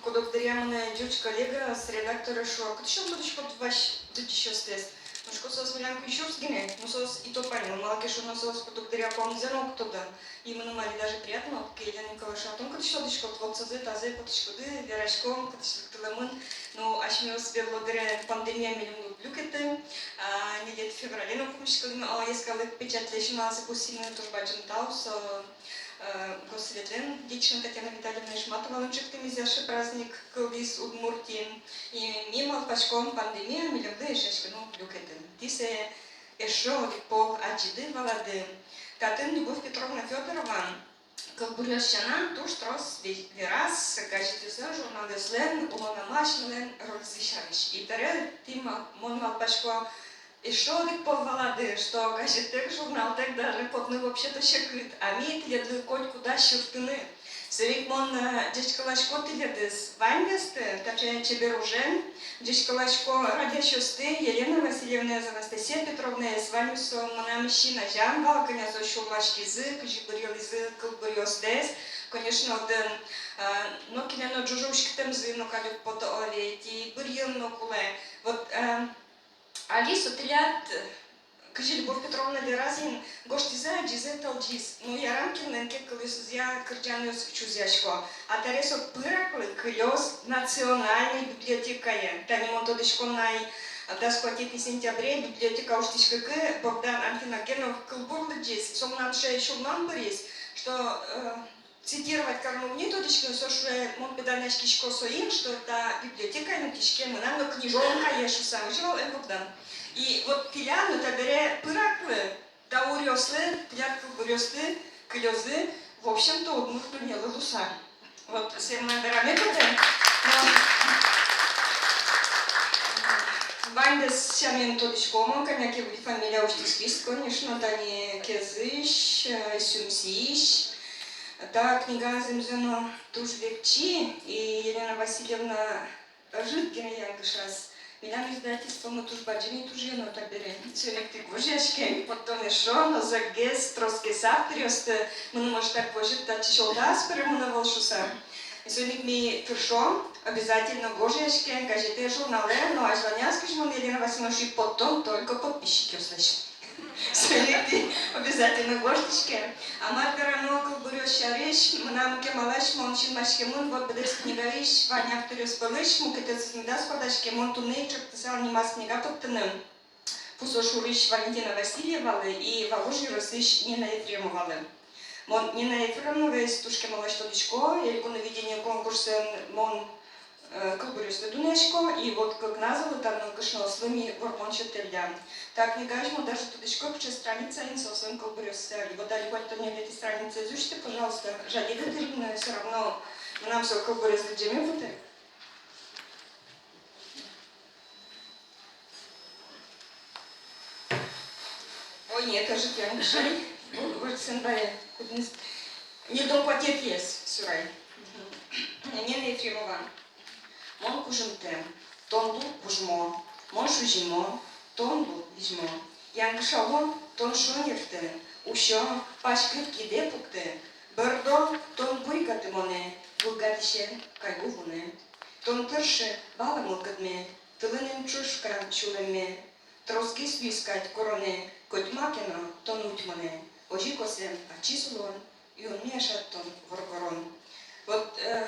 куд-ог дыръя мынэ ӟуч коллега, с редакторы шуо: «Кытчы, кытчы вот вазь лыдӟисьёстэс?» Ну, шуко, соос милям куинь сюрс гинэ, ну, соос и то паймо, малы ке шуоно, соос куд-ог дыръя пумзэ но уг тоды. И мыным али даже приятно, вот, ке Елена Николаевна шуэ: «Тон кытчы тодӥськод?» Вот созэ, тазэ потӥськоды, вераськом, кытчы лыктылэмын. Ну, асьмеос берло дыре пандемия милемлы уг люкеты, а, ньылетӥ феврале но пумиськылӥмы, а, йӧскалык печатьлэсь нуналзэ пусйимы, туж бадӟым тау со, э, Госветлэн лично Татьяна Витальевна Ишматовалэн ӵектэмезъя сыӵе праздник кылдӥз Удмуртиын. И ми малпаськом, пандемия милемлы эшъяськыны уг люкеты. Тӥ сое эшшо одӥг пол адӟиды, валады. Татын Любовь Петровна Фёдорова кылбуръёс сяна туж трос ве-, вераз газетъёслэн, журналъёслэн улонамы асьмелэн рользы сярысь. И табере тӥ ма-, мон малпасько, эшшо одӥг пол валады, что газетэк, журналтэк даже потыны вообще-то секыт, а ми тӥледлы котьку дась юрттыны. Соин ик мон, э, ӟечкыласько тӥледыз ваньдэсты таӵе чебер ужен. Ӟечкыласько радъясьёсты, Елена Васильевнаез, Анастасия Петровнаез, ваньмыз со мынам син азям вал, кӧня соос сюлмаськизы, кызьы быръылӥзы кылбуръёстэс. Конечно, отын, э, нокинлэн но ӝужо уськытэмзы но кадь уг поты, о, ведь, и быръем но кулэ. Вот, э, али со тӥляд, э, Кызьы Любовь Петровна вераз ини, гожтӥзы, адӟизы, тӧлӟиз. Ну, ярам, кинлэн ке кылъёсызъя кырӟанъёс чузъясько. А табере со пыраклы кылёз национальной библиотекае. Тани мон тодӥсько на, дас куатетӥ сентябре библиотека усьтӥськыкы Богдан Анфиногенов кылбур лыдӟиз. Со мынам сыӵе сюлмам быриз, что, э, цитировать карыны уг ни тодӥськы, со шуэ, мон пе данъяськисько соин, что та библиотекаын утиське, мынам но книжонкае шуса, озьы вал-а, Богдан? И вот тӥляд но табере пыраклы, дауръёслы, тӥляд кылбуръёсты кылёзы, в общем-то, удмурт дуннелы луса. Вот, сое мынам вераме потэ. Но ваньдэс сямен тодӥсько мон, кӧня ке фамилия усьтӥськиз, конечно, тани Кезысь, э, Сюмсиысь. Та книга зэмзэ но туж векчи, и Елена Васильевна ӧжыт гинэ янгышаз. Милям издательствомы туж бадӟым, и туж ёно табере. Соин ик тӥ гожъяське, ми поттом эшшо но зӧкгес, тросгес авторъёсты, мыным озьы так возьыт, татчы сьӧлта ас пыры мынэ ӧвӧл шуса. И соин ик ми тыршом, обязательно гожъяське газетэ, журналэ, но азьланяз, кызьы мон Елена Васильевна шуи, поттом только подписчикъёслэсь. Соин ик тӥ обязательно гожтӥське. А мар верано кылбуръёс сярысь, мынам кемалась мон синмаськемын, вот быдэс книгаысь вань авторъёс пӧлысь мукетыз медаз куадаське, мон туннэ ик ӵектысал нимаз книга поттыны. Пусошурысь Валентина Васильевалы и Вавож ёросысь Нина Ефремовалы. Мон Нина Ефремоваез туж кемалась тодӥсько, «Элькуновидение» конкурсын мон э, кылбуръёсты дунъясько, и вот кыкназылы та нылкышноослы ми вормон сётӥллям. Та книгаысь мон даже тодӥсько, кыӵе страницаын соослэн кылбуръёссы али. Вот али куатьтон ньылетӥ страницаез усьты, пожалуйста, жадиды тырыны, всё равно мынам со кылбурез лыдӟеме потэ. Ой, нет, ӧжыт янгышай. Вырцын бае, кудӥныз. Ньыльдон куатетӥез сурай. Нина Ефремова. Мон кужымтэ, тон луд кужмо, мон шузимо, тон луд визьмо. Янгышало, тон шонерты, усё, паськыт кидэ пукты, бӧрдо, тон буйгаты монэ, буйгатӥсен кайгу вунэ. Тон тыршы, вала мылкыдме, тылынэн ӵушка сюлэмме. Тросгес луиз кадь куронэ, котьма ке но тон уть монэ. Озьы косэм ачиз улон, юнме ашад тон воргорон. Вот, э,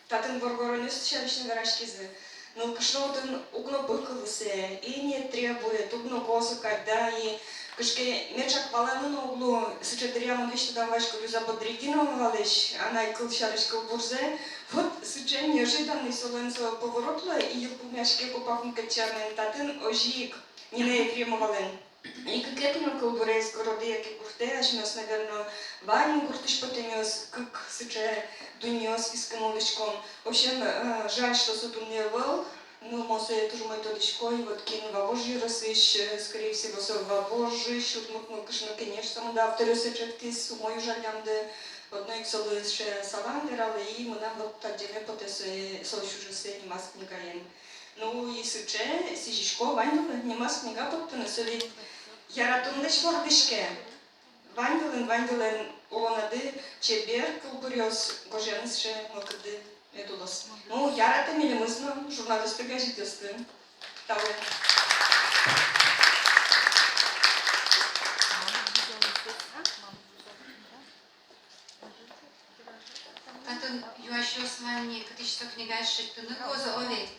татын воргоронъёс сярысь но вераськизы. Нылкышно отын уг но пыкылы сое, и не требует, уг но косо кадь, да, и кыӵе ке меӵак валаны но уг лу, сыӵе дыръя мон весь тодам васько Люза Бодригинова вылысь, анай кыл сярысь кылбурзэ. Вот сыӵе неожиданный солэн со поворот луэ, и йылпумъяське копак мукет сямен, татын озьы ик Нина Ефремовалэн. И кыкетӥ но кылбурез «Городы яке гуртэ», асьмеос, наверно, ваньмы гуртысь потэмъёс, кык сыӵе дуннеос вискын улӥськом. В общем, э, жаль, что со туннэ ӧвӧл, но мон сое туж умой тодӥсько, и вот кин Вавож ёросысь, э, скорее всего, со Вавожысь удмурт нылкышно кенеш сомында авторъёс ӵектӥз, умой ужаллямды, одно ик солы сыӵе салам вералэ, и мынам вот адӟеме потэ сое, со сюжетсэ нимаз книгаен. Ну и сыӵе сӥзисько ваньдылы нимаз книга поттыны, со ведь яратонлэсь вордӥське. Ваньдылэн, ваньдылэн улонады чебер кылбуръёс гожъяны сыӵе мылкыдды мед улоз. Ну, яратэ милемыз но журналъёсты, газетъёсты. Тау. Татын юасьёс вань ни, кытысь со книгаез шедьтыны луоз, о ведь.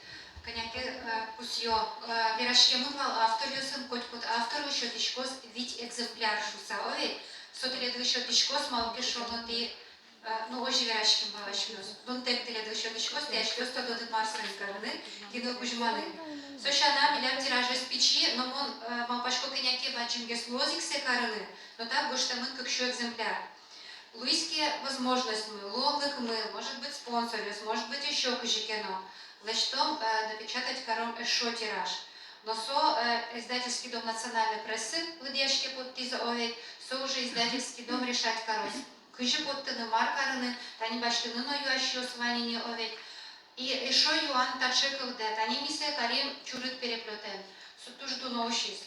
Кӧня ке, э, пусъё, э, вераськемын вал авторъёсын, котькуд авторлы сётӥськоз вить экземпляр шуса, о ведь. Со тӥледлы сётӥськоз, малы ке шуоно тӥ, э, ну, озьы вераськем вал асьмеос. Дунтэк тӥледлы сётӥськоз, тӥ асьтэос тододы, мар соин карыны, кинлы кузьманы. Со сяна милям тиражез пичи, но мон, э, малпасько, кӧня ке бадӟымгес луоз ик сое карыны, но так гожтэмын кык сю экземпляр. Луиз ке возможностьмы, луонлыкмы, может быть, спонсоръёс, может быть, ещё кызьы ке но, лэсьтом, э, напечатать каром эшшо тираж. Но со, э, издательский дом национальной прессы лыдъяське, поттӥз, о ведь, со уже издательский дом решать кароз. Кызьы поттыны, мар карыны, тани басьтыны но юасьёс вань ини, о ведь. И эшшо юан таӵе кылдэ, тани ми сое карим чурыт переплётэн. Со туж дуно усиз.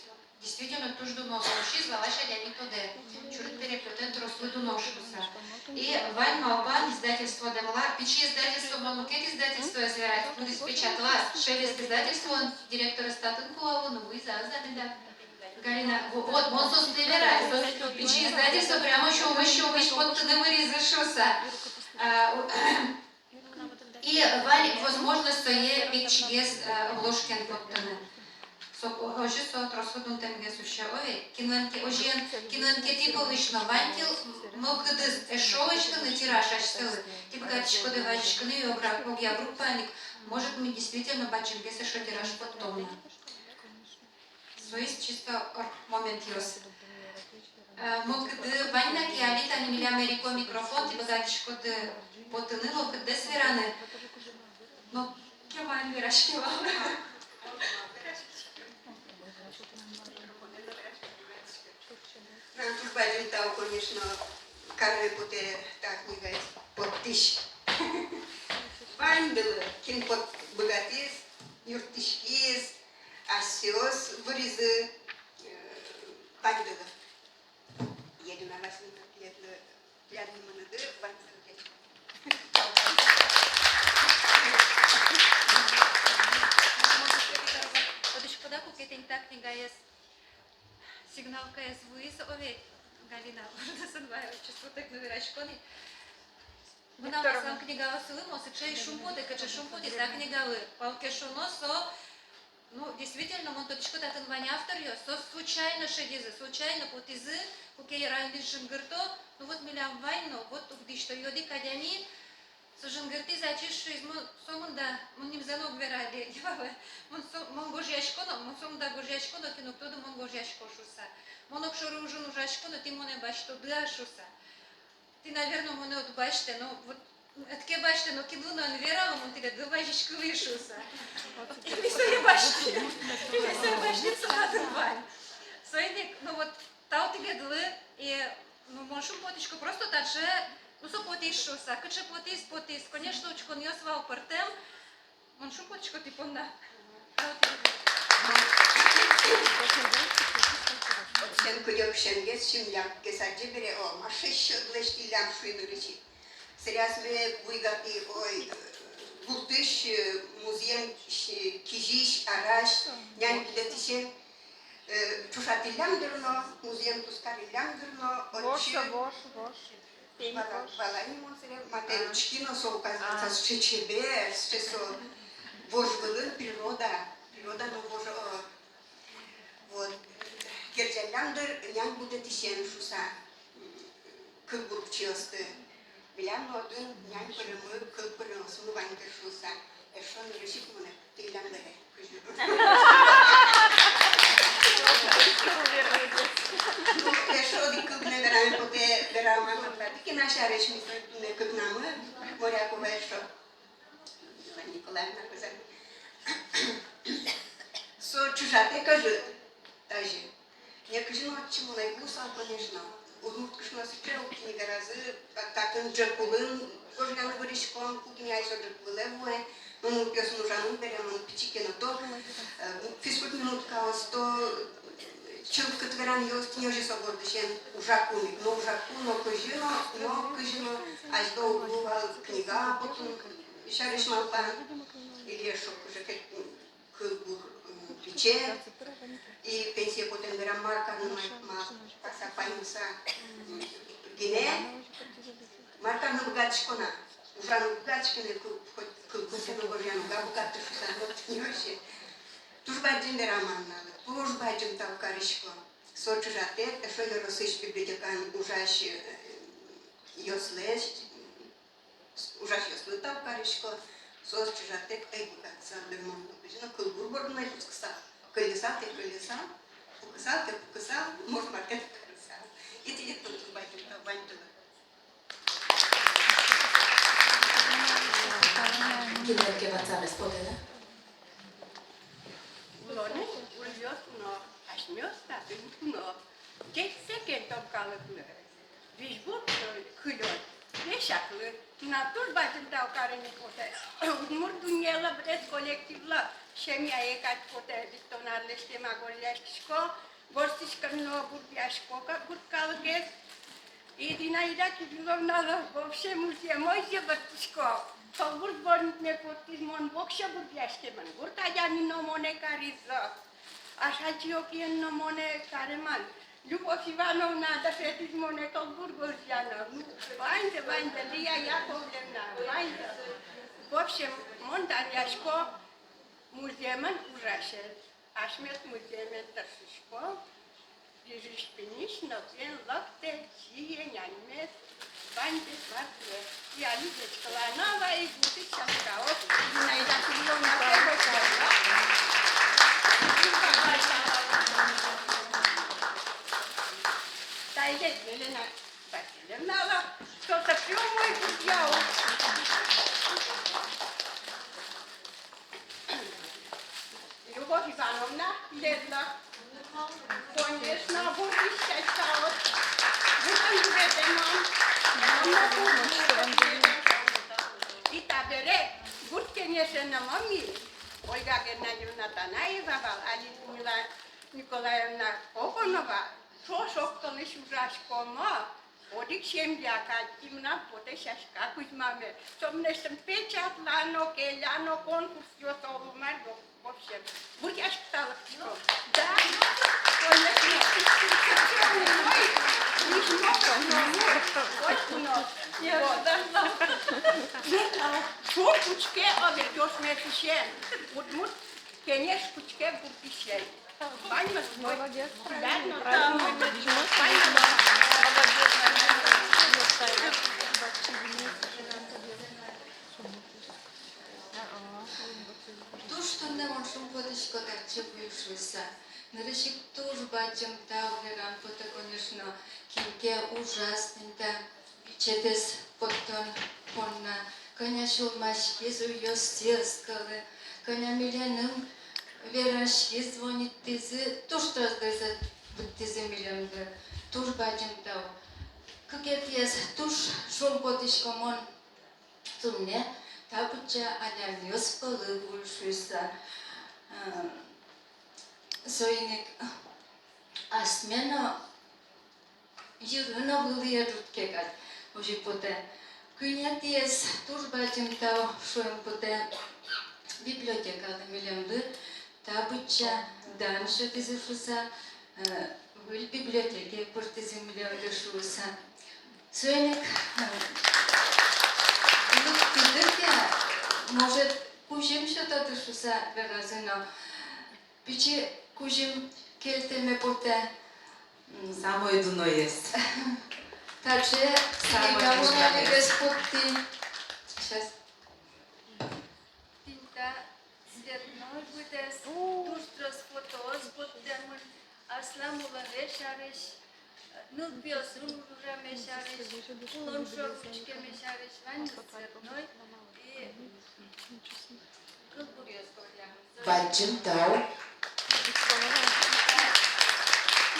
Действительно, туж дуно со усиз, валась адями тодэ. Чурыт переплётэн трослы дуно шуса. И вань малпан издательство дэмла, пичи издательство, мон мукет издательствоез верай, кудӥз печатлаз, «Шелест» издательстволэн директорез татын кулэ луоз, ну, вуиз-а, ӧз-а меда. Галина, во-, вот, мон соосты верай, соос пичиез дадӟи, со прямо сюлмысь-сюлмысь поттыны выризы шуса. А, у-, и вань возможность сое пичигес, э, обложкаен поттыны. Со, о-, озьы со тросгес дунтэмгес усе, ой, кинлэн ке, озьыен, кинлэн ке тӥ пӧлысь но вань ке мылкыдыз эшшо лэсьтыны тираж асьсэлы, тӥ быгатӥськоды вазиськыны и огра-, огъя группаын ик, может, ми действительно бадӟымгес эшшо тираж поттом на. Соиз чисто ор-, моментъёс. Э, мылкыды вань на ке, али тани милям эрико микрофон, тӥ быгатӥськоды потыны, мылкыддэс вераны. Но кема эн вераське вал. Мынам туж бадӟым тау, конечно, карме потэ та книгаез поттӥсь ваньдылы, кин пот-, быгатӥз, юрттӥськиз, асьсэос выризы, э, ваньдылы. Елена Васильевна, тӥледлы, тӥляд мыныды ваньзэ ӟеч. Тодӥськоды-а, куке тӥни та книгаез, сигналкаез вуиз, о ведь, Галина, уждысын вай, отчы сутэк но вераськоно ини. Мынам аслам книгаосылы мон сыӵе шумпотӥ, кыӵе шумпотӥ та книгалы. Пал ке шуоно, со, ну, действительно, мон тодӥсько, татын вань авторъёс, соос случайно шедизы, случайно потӥзы, куке районлэсь жингырто, ну вот милям вань но, вот уг дӥсьто, одӥг адями, со жингыртӥз, ачиз шуиз, мон сомында, мон нимзэ но уг вералэ, мон со-, мон гожъясько но, мон сомында гожъясько но, кин уг тоды, мон гожъясько шуса. Мон огшоры ужын ужасько но, тӥ монэ басьтоды-а шуса. Тӥ, наверно, монэ уд басьтэ, но вот, ӧд ке басьтэ, но кинлы но эн вералэ, мон тӥледлы вазиськылӥ шуса. И ми сое басьтӥм, и ми сое басьтӥм, со татын вань. Соин ик, ну вот, тау тӥледлы, и, ну, мон шумпотӥсько, просто таӵе, ну, со потӥз шуса, кыӵе потӥз, потӥз. Конечно, учконъёс вал пӧртэм, мон шумпотӥсько тӥ понна. Отчы эн кыдёкысенгес, синлявгес адӟе бере, о, мар шедьтӥд, лэсьтӥллям шуи нырысь ик. Сэре асьме Буйгатӥ, ой, гуртысь, э, музъем, э, кизись, арась, нянь будэтӥсен, э, ӵошатӥллям дыр но, музъем тускариллям дыр но, отчы. Вож, вож, вож. Вала-, валай ни мон сэре, матэ учки но, со, оказывается, сыӵе чебер, сыӵе со вож вылын природа, природа но вож, о, вот. Герӟаллям дыр нянь будэтӥсен шуса, кылбур пичиосты. Милям но отын нянь пыремы, кыл пыремы, со но вань дыр шуса. Эшшо нырысь ик монэ тӥллям бере. Ну, эшшо одӥг кыл гинэ вераме потэ, верамы потэ, тӥ кин а сярысь ми туннэ кыкнамы, морякова эшшо. Елена Николаевна, кызьы со чыжатэк ӧжыт, тазьы. Некызьы но отчы мон ӧй вуысал, конечно. Удмурт кышносыӵе ук тӥни веразы, та-, татын ӝӧк улын гожъяны выриськом, куке ай со ӝӧк вылэ вуэ. Мон нылпиосын ужаны бере, мон пичи ке но, то, э, физкульт минуткаос, то, э, чылкыт веранъёс, тӥни озьы со бордысен ужаку ик, но ужаку, но кызьы но, но кызьы но, азьло уг луы вал книга потон сярысь малпан, или эшшо кызьы ке, кылбур, м, пичи, и пенсие потэм берам мар карыны ма-, ма-, маса паймыса, м, гинэ, мар карыны быгатӥсько на, ужаны быгатӥсько на, кыл-, хоть кылбур ке но гожъяны уг быгаты шуса, вот, не вообще. Туж бадӟым верамы Анналы, туж бадӟым тау карисько. Со чыжатэк, эшшо ёросысь библиотекаын ужась, э, ёслэсь, ужасьёслы тау карисько, соос чыжатэк ӧй быгатысал дыр мон но, кызьы но кылбур бордын ӧй кутскысал. Кылльысал ке кылльысал, пукысал ке пукысал, мож мар ке но карысал. И тӥледлы туж бадӟым тау ваньдылы. Кинлэн ке ватсамез потэ на? Улонын ульёс уно, асьмеос татын уно. Кельше ке тон калыклы. Визьбур кылёд, весь аклы. Тынад туж бадӟым тау карыны потэ. Удмурт дуннелы быдэс коллективлы. Семьяе кадь потэ, витьтон арлэсь кема гожъяськисько, ворсиськом но бурдъясько ка-, гурт калыкез. И Зинаида Кирилловналы вообще музъем озьы ворсисько. Со гурт бордын ик поттӥз, мон воксё бурдъяськемын. Гурт адями но монэ каризы. Ашальчи Окиен но монэ кареман. Любовь Ивановна дышетӥз монэ кылбур гожъяны. Ну, ваньзэ, ваньзэ, Лия Яковлевна, ваньзэ. В общем, мон данъясько музъемын ужасез. Асьмеос музъемен тыршиськом. Визьысь-пиньысь но бен лыктэ, сие, няньмес, ваньзэ, ваньзэ. И али ӟечкылано вай, гуртысь сяськаос. Зинаида Кирилловна, пе, гожтэ. Тайзэ Елена Васильевналы, со сыӵе умой гуртъя ук. Любовь Ивановна, Лена. Конечно, гуртысь сяськаос. Вуттӥм гуртэ мон. И табере гурт кенешен но мон ми. Ольга Геннадьевна Танаева вал, али Людмила Николаевна Коконова, соос огкылысь ужаськом. Одӥг семья кадь, и мынам потэ сяська кузьмаме. Со мынэсьтым печатлано, келяно, конкурсъёс, оло мар но, в общем, буръяськыса лыктӥськом. Да, конечно. Ой, визьмо, но, ой, но. Вот. Шур кутске, о, ведь, ӧсмесысен. Удмурт кенеш кутске гуртысен. Молодец. Туж туннэ мон шумпотӥсько татчы вуыса. Нырысь ик туж бадӟым тау верам потэ, конечно, кин ке ужаз тӥни та Бичетэз поттон понна, кӧня сюлмаськиз, уйёссэ ӧз кылы, кӧня милемлы вераськиз, звонитӥзы, туж трос дырзэ быдтӥзы милемлы. Туж бадӟым тау. Кыкетӥез, туж шумпотӥсько мон туннэ та быдӟа адямиос пӧлы вуыса. Э, соин ик асме но йыры но вылӥе ӝутске кадь, озьы потэ. Куинетӥез, туж бадӟым тау шуэм потэ библиотекалы, милемлы та быдӟа дан сётӥзы шуыса, э, выль библиотекае пыртӥзы милемлы шуыса. Соин ик, э, лыктӥды ке, может, кузьым сётоды шуыса веразы но, пичи кузьым кельтэме потэ. М, самой дуноез. Таӵе самой книга дуноез. Мон али гес поттӥ. Сейчас. Тӥни та цветной быдэс, туж трос фотоос поттэмын, аслам улонэ сярысь, нылпиосын ужаме сярысь, улон шоры учкеме сярысь, ваньмыз цветной. И Бадӟым тау.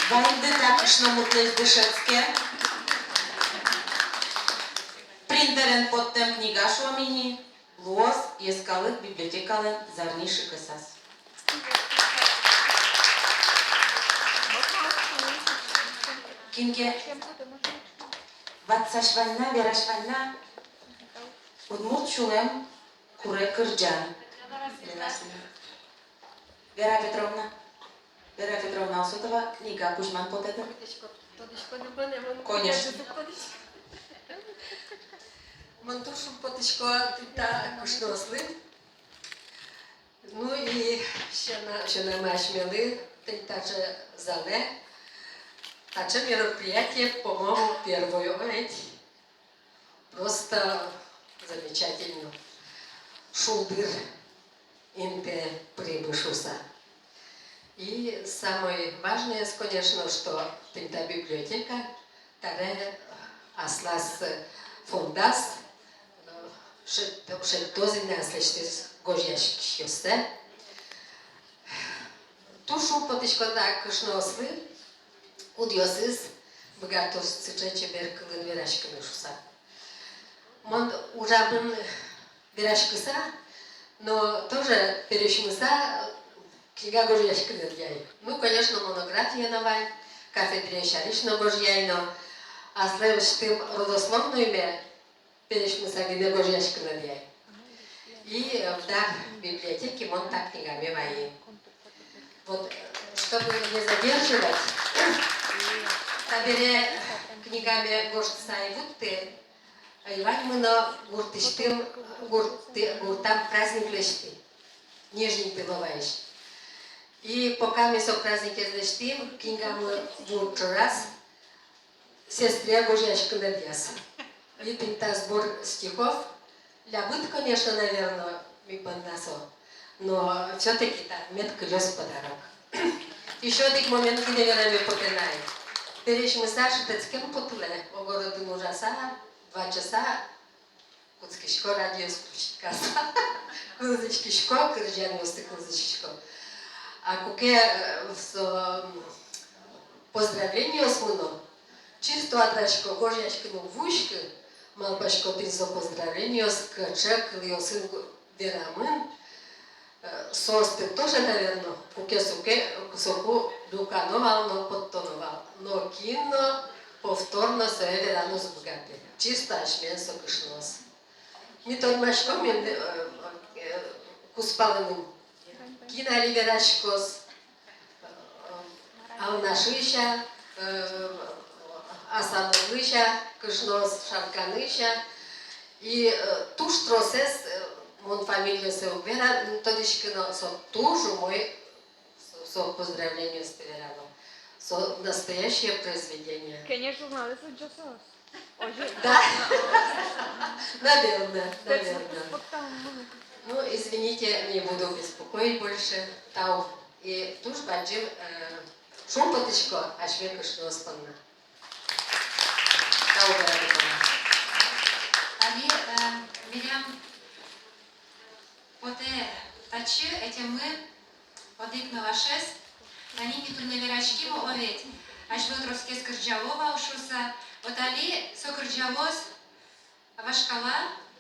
Ваньды та кышномуртлэсь дышетске. Принтерен поттэм книга, шуом ини, луоз Йӧскалык библиотекалэн зарни шыкысаз. Кин ке ватсась вань на, верась вань на, удмурт сюлэм куре кырӟан. Вера Петровна. Вера Петровна Осотова, книга кузьман потэ-а? Конечно. Мон туж шумпотӥсько тӥни та кышноослы. Ну и сёна-, сёнамы асьмелы тӥни таӵе залэ, таӵе мероприятие, по-моему, первое, о, ведь? Просто замечательно. Шулдыр интые пыримы шуыса. И самое важное, конечно, что тӥни та библиотека таре аслаз фондаз, э, шедь-, шедьтоз ини аслэсьтыз гожъяськисьёссэ. Туж шумпотӥсько та кышноослы, кудъёсыз быгатозы сыӵе чебер кылын вераськыны шуыса. Мон ужамын вераськыса, но тоже пересьмыса книга гожъяськыны ӧдъяй. Ну, конечно, монографие но вань, кафедре сярысь но гожъяй, но аслэсьтым родословнойме пересьмыса гинэ гожъяськыны ӧдъяй. И, э, в дар библиотеке мон та книгаме вайи. Вот, э, Чтобы не задерживать, табере книгаме гожтыса ӧй вутты, ӧй ваньмы но гуртысьтым, гурт-, гуртам праздник лэсьтӥ, Нижний Беловаысь. И пока ми со праздникез лэсьтӥм, книгамы ву ӵораз сестре гожъяськыны дыръяз. И тӥни та сбор стихов, лябыт, конечно, наверно, ми понна со, но всё-таки та мед кылёз подарок. Ещё одӥг момент гинэ вераме потэ на ай. Пересьмыса шутэтскем потылэ, огородын ужаса, два часа кутскисько радиоез включить карыса. Кылзӥськисько, кырӟанъёсты кылзӥськисько. А куке, э, со, м, поздравлениос мыно, чисто адӟисько, гожъяськыны уг вуиськы, малпасько, тӥни со поздравлениос кыӵе кылъёсын верамын, э, соосты тоже, наверно, куке соку люкано вал но, поттоно вал. Но кин но повторно сое вераны уз быгаты. Чисто асьмелэн со кышноос. Ми тодмаськом, ми, э, э, кузпалыным, кин али вераськоз, э, Алнашысь-а, э, Асанысь-а кышноос, Шарканысь-а. И, э, туж тросэз, э, мон фамилиосыз уг вера, но тодӥсько но, со туж умой, со, со поздравлениосты верало. Со настоящее произведение. Кенеш журналысь ӟош соос. Озьы. Да. Наверное, наверное. Ну, извините, не буду беспокоить больше. Тау. И туж бадӟым, э, шумпотӥсько асьме кышноос понна. Тау, Вера Петровна. Али, э, милям потэ татчы ӧтеммы одӥг нылашез, тани ми туннэ вераським, о ведь, азьвыл тросгес кырӟало вал шуыса, вот али со кырӟалоз вашкала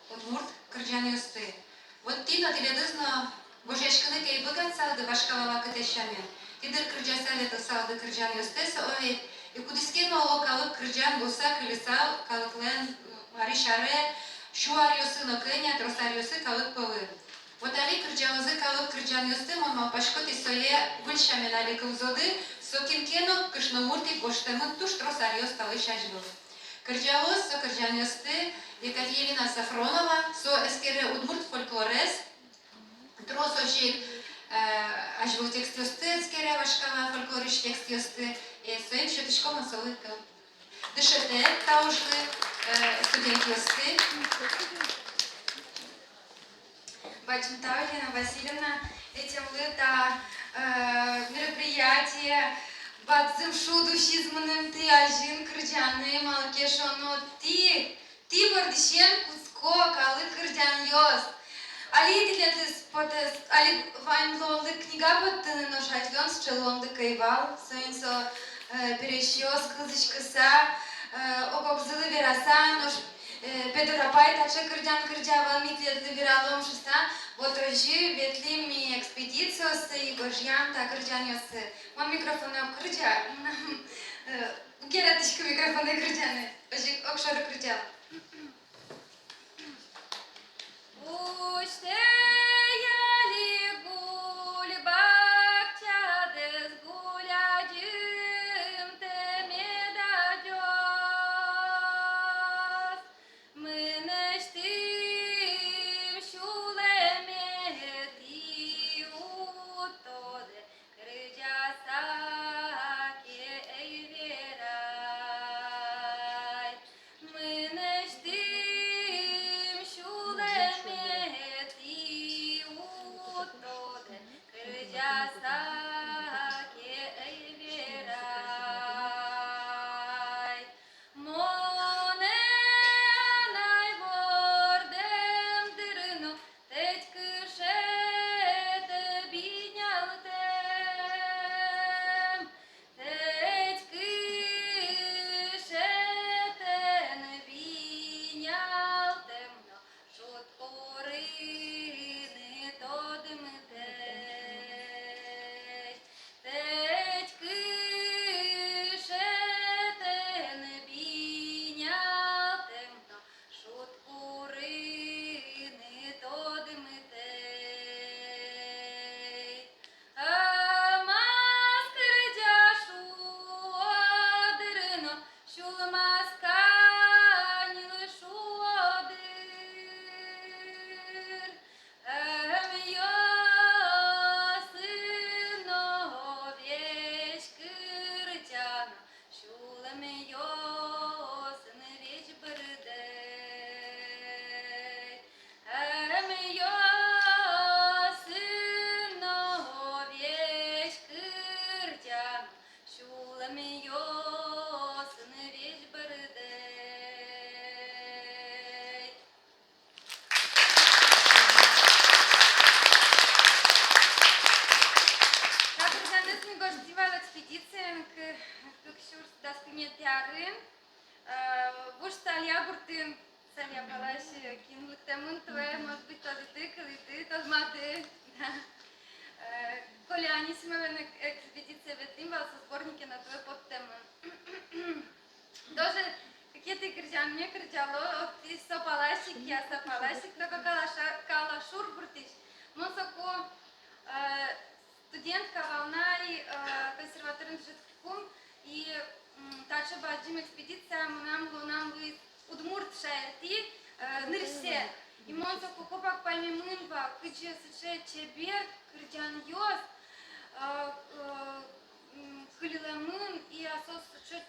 удмурт кырӟанъёсты. Вот тӥ но, тӥледыз но гожъяськыны ке ӧй быгатысалды вашкала вакытэ сямен, тӥ дыр кырӟаса ветлысалды кырӟанъёстэс, о ведь, и кудӥз ке но оло калык кырӟан луыса кыльысал калыклэн, м, арысь аре, сю аръёсы но кӧня, трос аръёсы калык пӧлы. Вот али кырӟалозы калык кырӟанъёсты, мон малпасько, тӥ сое выль сямен али кылзоды, со кин ке но кышномурт ик гожтэмын туж трос аръёс талэсь азьвыл. Кырӟалоз со кырӟанъёсты Екатерина Сафронова, со эскере удмурт фольклорез, трос озьы ик, э, азьвыл текстъёсты эскере, вашкала фольклорысь текстъёсты, э, соин сётӥськом солы кыл. Дышетэ та ужлы, э, студентъёсты. Бадӟым тау, Елена Васильевна, ӧтемлы та, э, мероприятие. Бадӟым шуд усиз мыным тӥ азьын кырӟаны, малы ке шуоно, тӥ, тӥ бордысен кутско калык кырӟанъёс. Али тӥледыз потэ, али вань луонлык книга поттыны, нош азьлон сыӵе луонлык ӧй вал, соин со, э, пересьёс кылзӥськыса, э, ог-огзылы вераса, нош, э, Педор апай таӵе кырӟан кырӟа вал, ми тӥледлы вералом шуыса, вот озьы ветлӥм ми экспедициосы и гожъям та кырӟанъёсты. Мон микрофонэ уг кырӟа, мынам, э, уг яратӥськы микрофонэ кырӟаны, озьы ик огшоры кырӟа. Усьтэ али гуль бакчадэс, гуль адӟымтэ меда ӟос. Мынэсьтым сюлэме тӥ уд тодэ, кырӟаса ке ӧй верай. Мынэсьтым сюлэме тӥ уд тодэ, кырӟаса ке ӧй верай. Монэ анай вордэм дырын но тэть кышетэ бинялтэм, тэть кышетэн бинялтэм но, шуд курыны тодымтэсь. Тэть кышетэн бинялтэм но, шуд курыны тодымтэсь. А мас Сая палась, э, кин лыктэмын туэ, может быть, тодӥды, кылӥды, тодмады. Э, Коля Анисимовен эк-, экспедицие ветлӥм вал, со сборнике но туэ поттэмын. Тоже кыкетӥ кырӟанме кырӟало, отысь со палась ик, я со палась ик, только Калаша-, Калашур гуртысь. Мон соку, э, студентка вал на, э, консерваториын дышетскыкум, и, м, таӵе бадӟым экспедиция мынам луонам луиз удмурт шаертӥ, э, нырысьсэ. И мон соку копак паймемын вал, кызьы сыӵе чебер кырӟанъёс, э, э, м, кылемын, и асьсэос сыӵе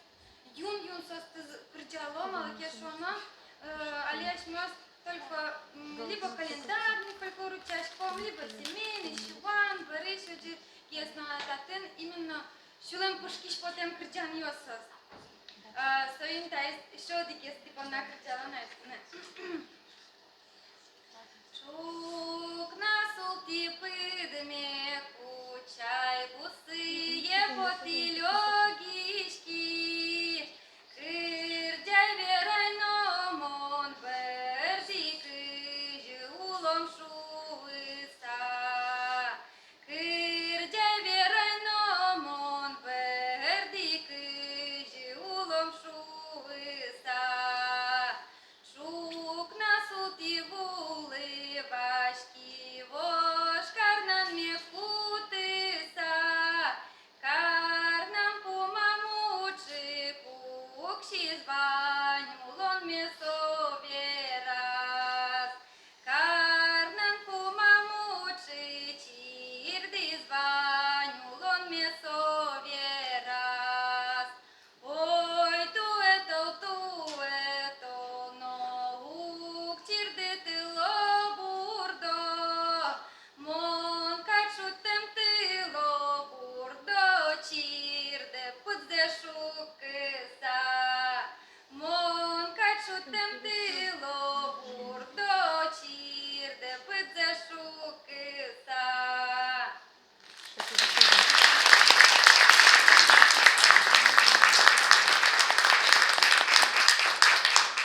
юн-юн соосты кырӟало, малы ке шуоно, э, али асьмеос только, м, либо календарный фольклор утчаськом, либо семейный, сюан, бӧрысь, озьы, киез но татын именно сюлэм пушкысь потэм кырӟанъёс соос. Э, соин таиз эшшо одӥгез тӥ понна кырӟало на, эстыны. Ӵукна султӥ пыдме кучай, бусые потӥ лёгиськись. Кырӟай, верай но мон бӧрдӥ, кызьы улом шуыса. Кырӟай, верай но мон бӧрдӥ, кызьы улом шуыса. Ӵукна султӥ вулы васьки вож карнанме кутыса. Карнан пумам уӵы пуксиз, вань улонме со вераз. Карнан пумам уӵы чирдӥз, вань улонме со вераз. Ой, туэ тол, туэ тол но уг чирды тылобурдо. Мон кадь шудтэм тылобурдо чирдэ пыдзэ шуккыса. Мон кадь шудтэм тылобурдо чирдэ пыдзэ шуккыса.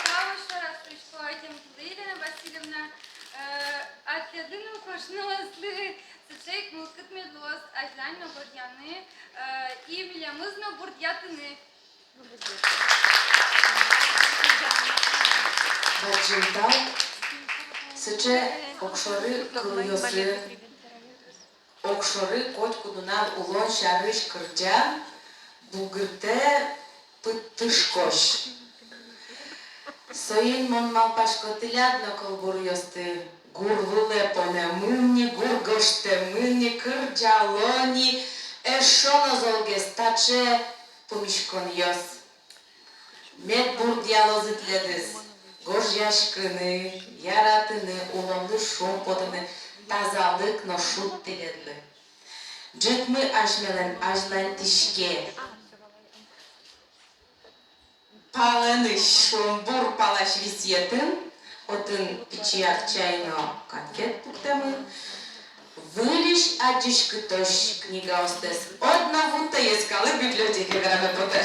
Тау ещё раз шуисько Айтемтулы Елена Васильевна, э, ӧтьылыды но кышноослы сыӵе ик мылкыд мед луоз азьлань но гожъяны, э, и милемыз но бурдъятыны. Бадӟым тау сыӵе огшоры кылъёсы, огшоры котькуд нунал улон сярысь кырӟан бугыртэ пыдтышкозь. Соин мон малпасько, тӥляд но кылбуръёсты гур вылэ понэмын ни, гур гожтэмын ни, кырӟало ни, эшшо но золгес таӵе пумиськонъёс. Мед бурдъялозы тӥледыз гожъяськыны, яратыны, улонлы шумпотыны, тазалык но шуд тӥледлы. Ӝытмы асьмелэн азьланьтӥське. Палэнысь шонбур палась висъетын, отын пичияк чай но конфет пуктэмын. Выльысь адӟиськытозь книгаостэс одно вуттэ, йӧскалык библиотекае вераме потэ.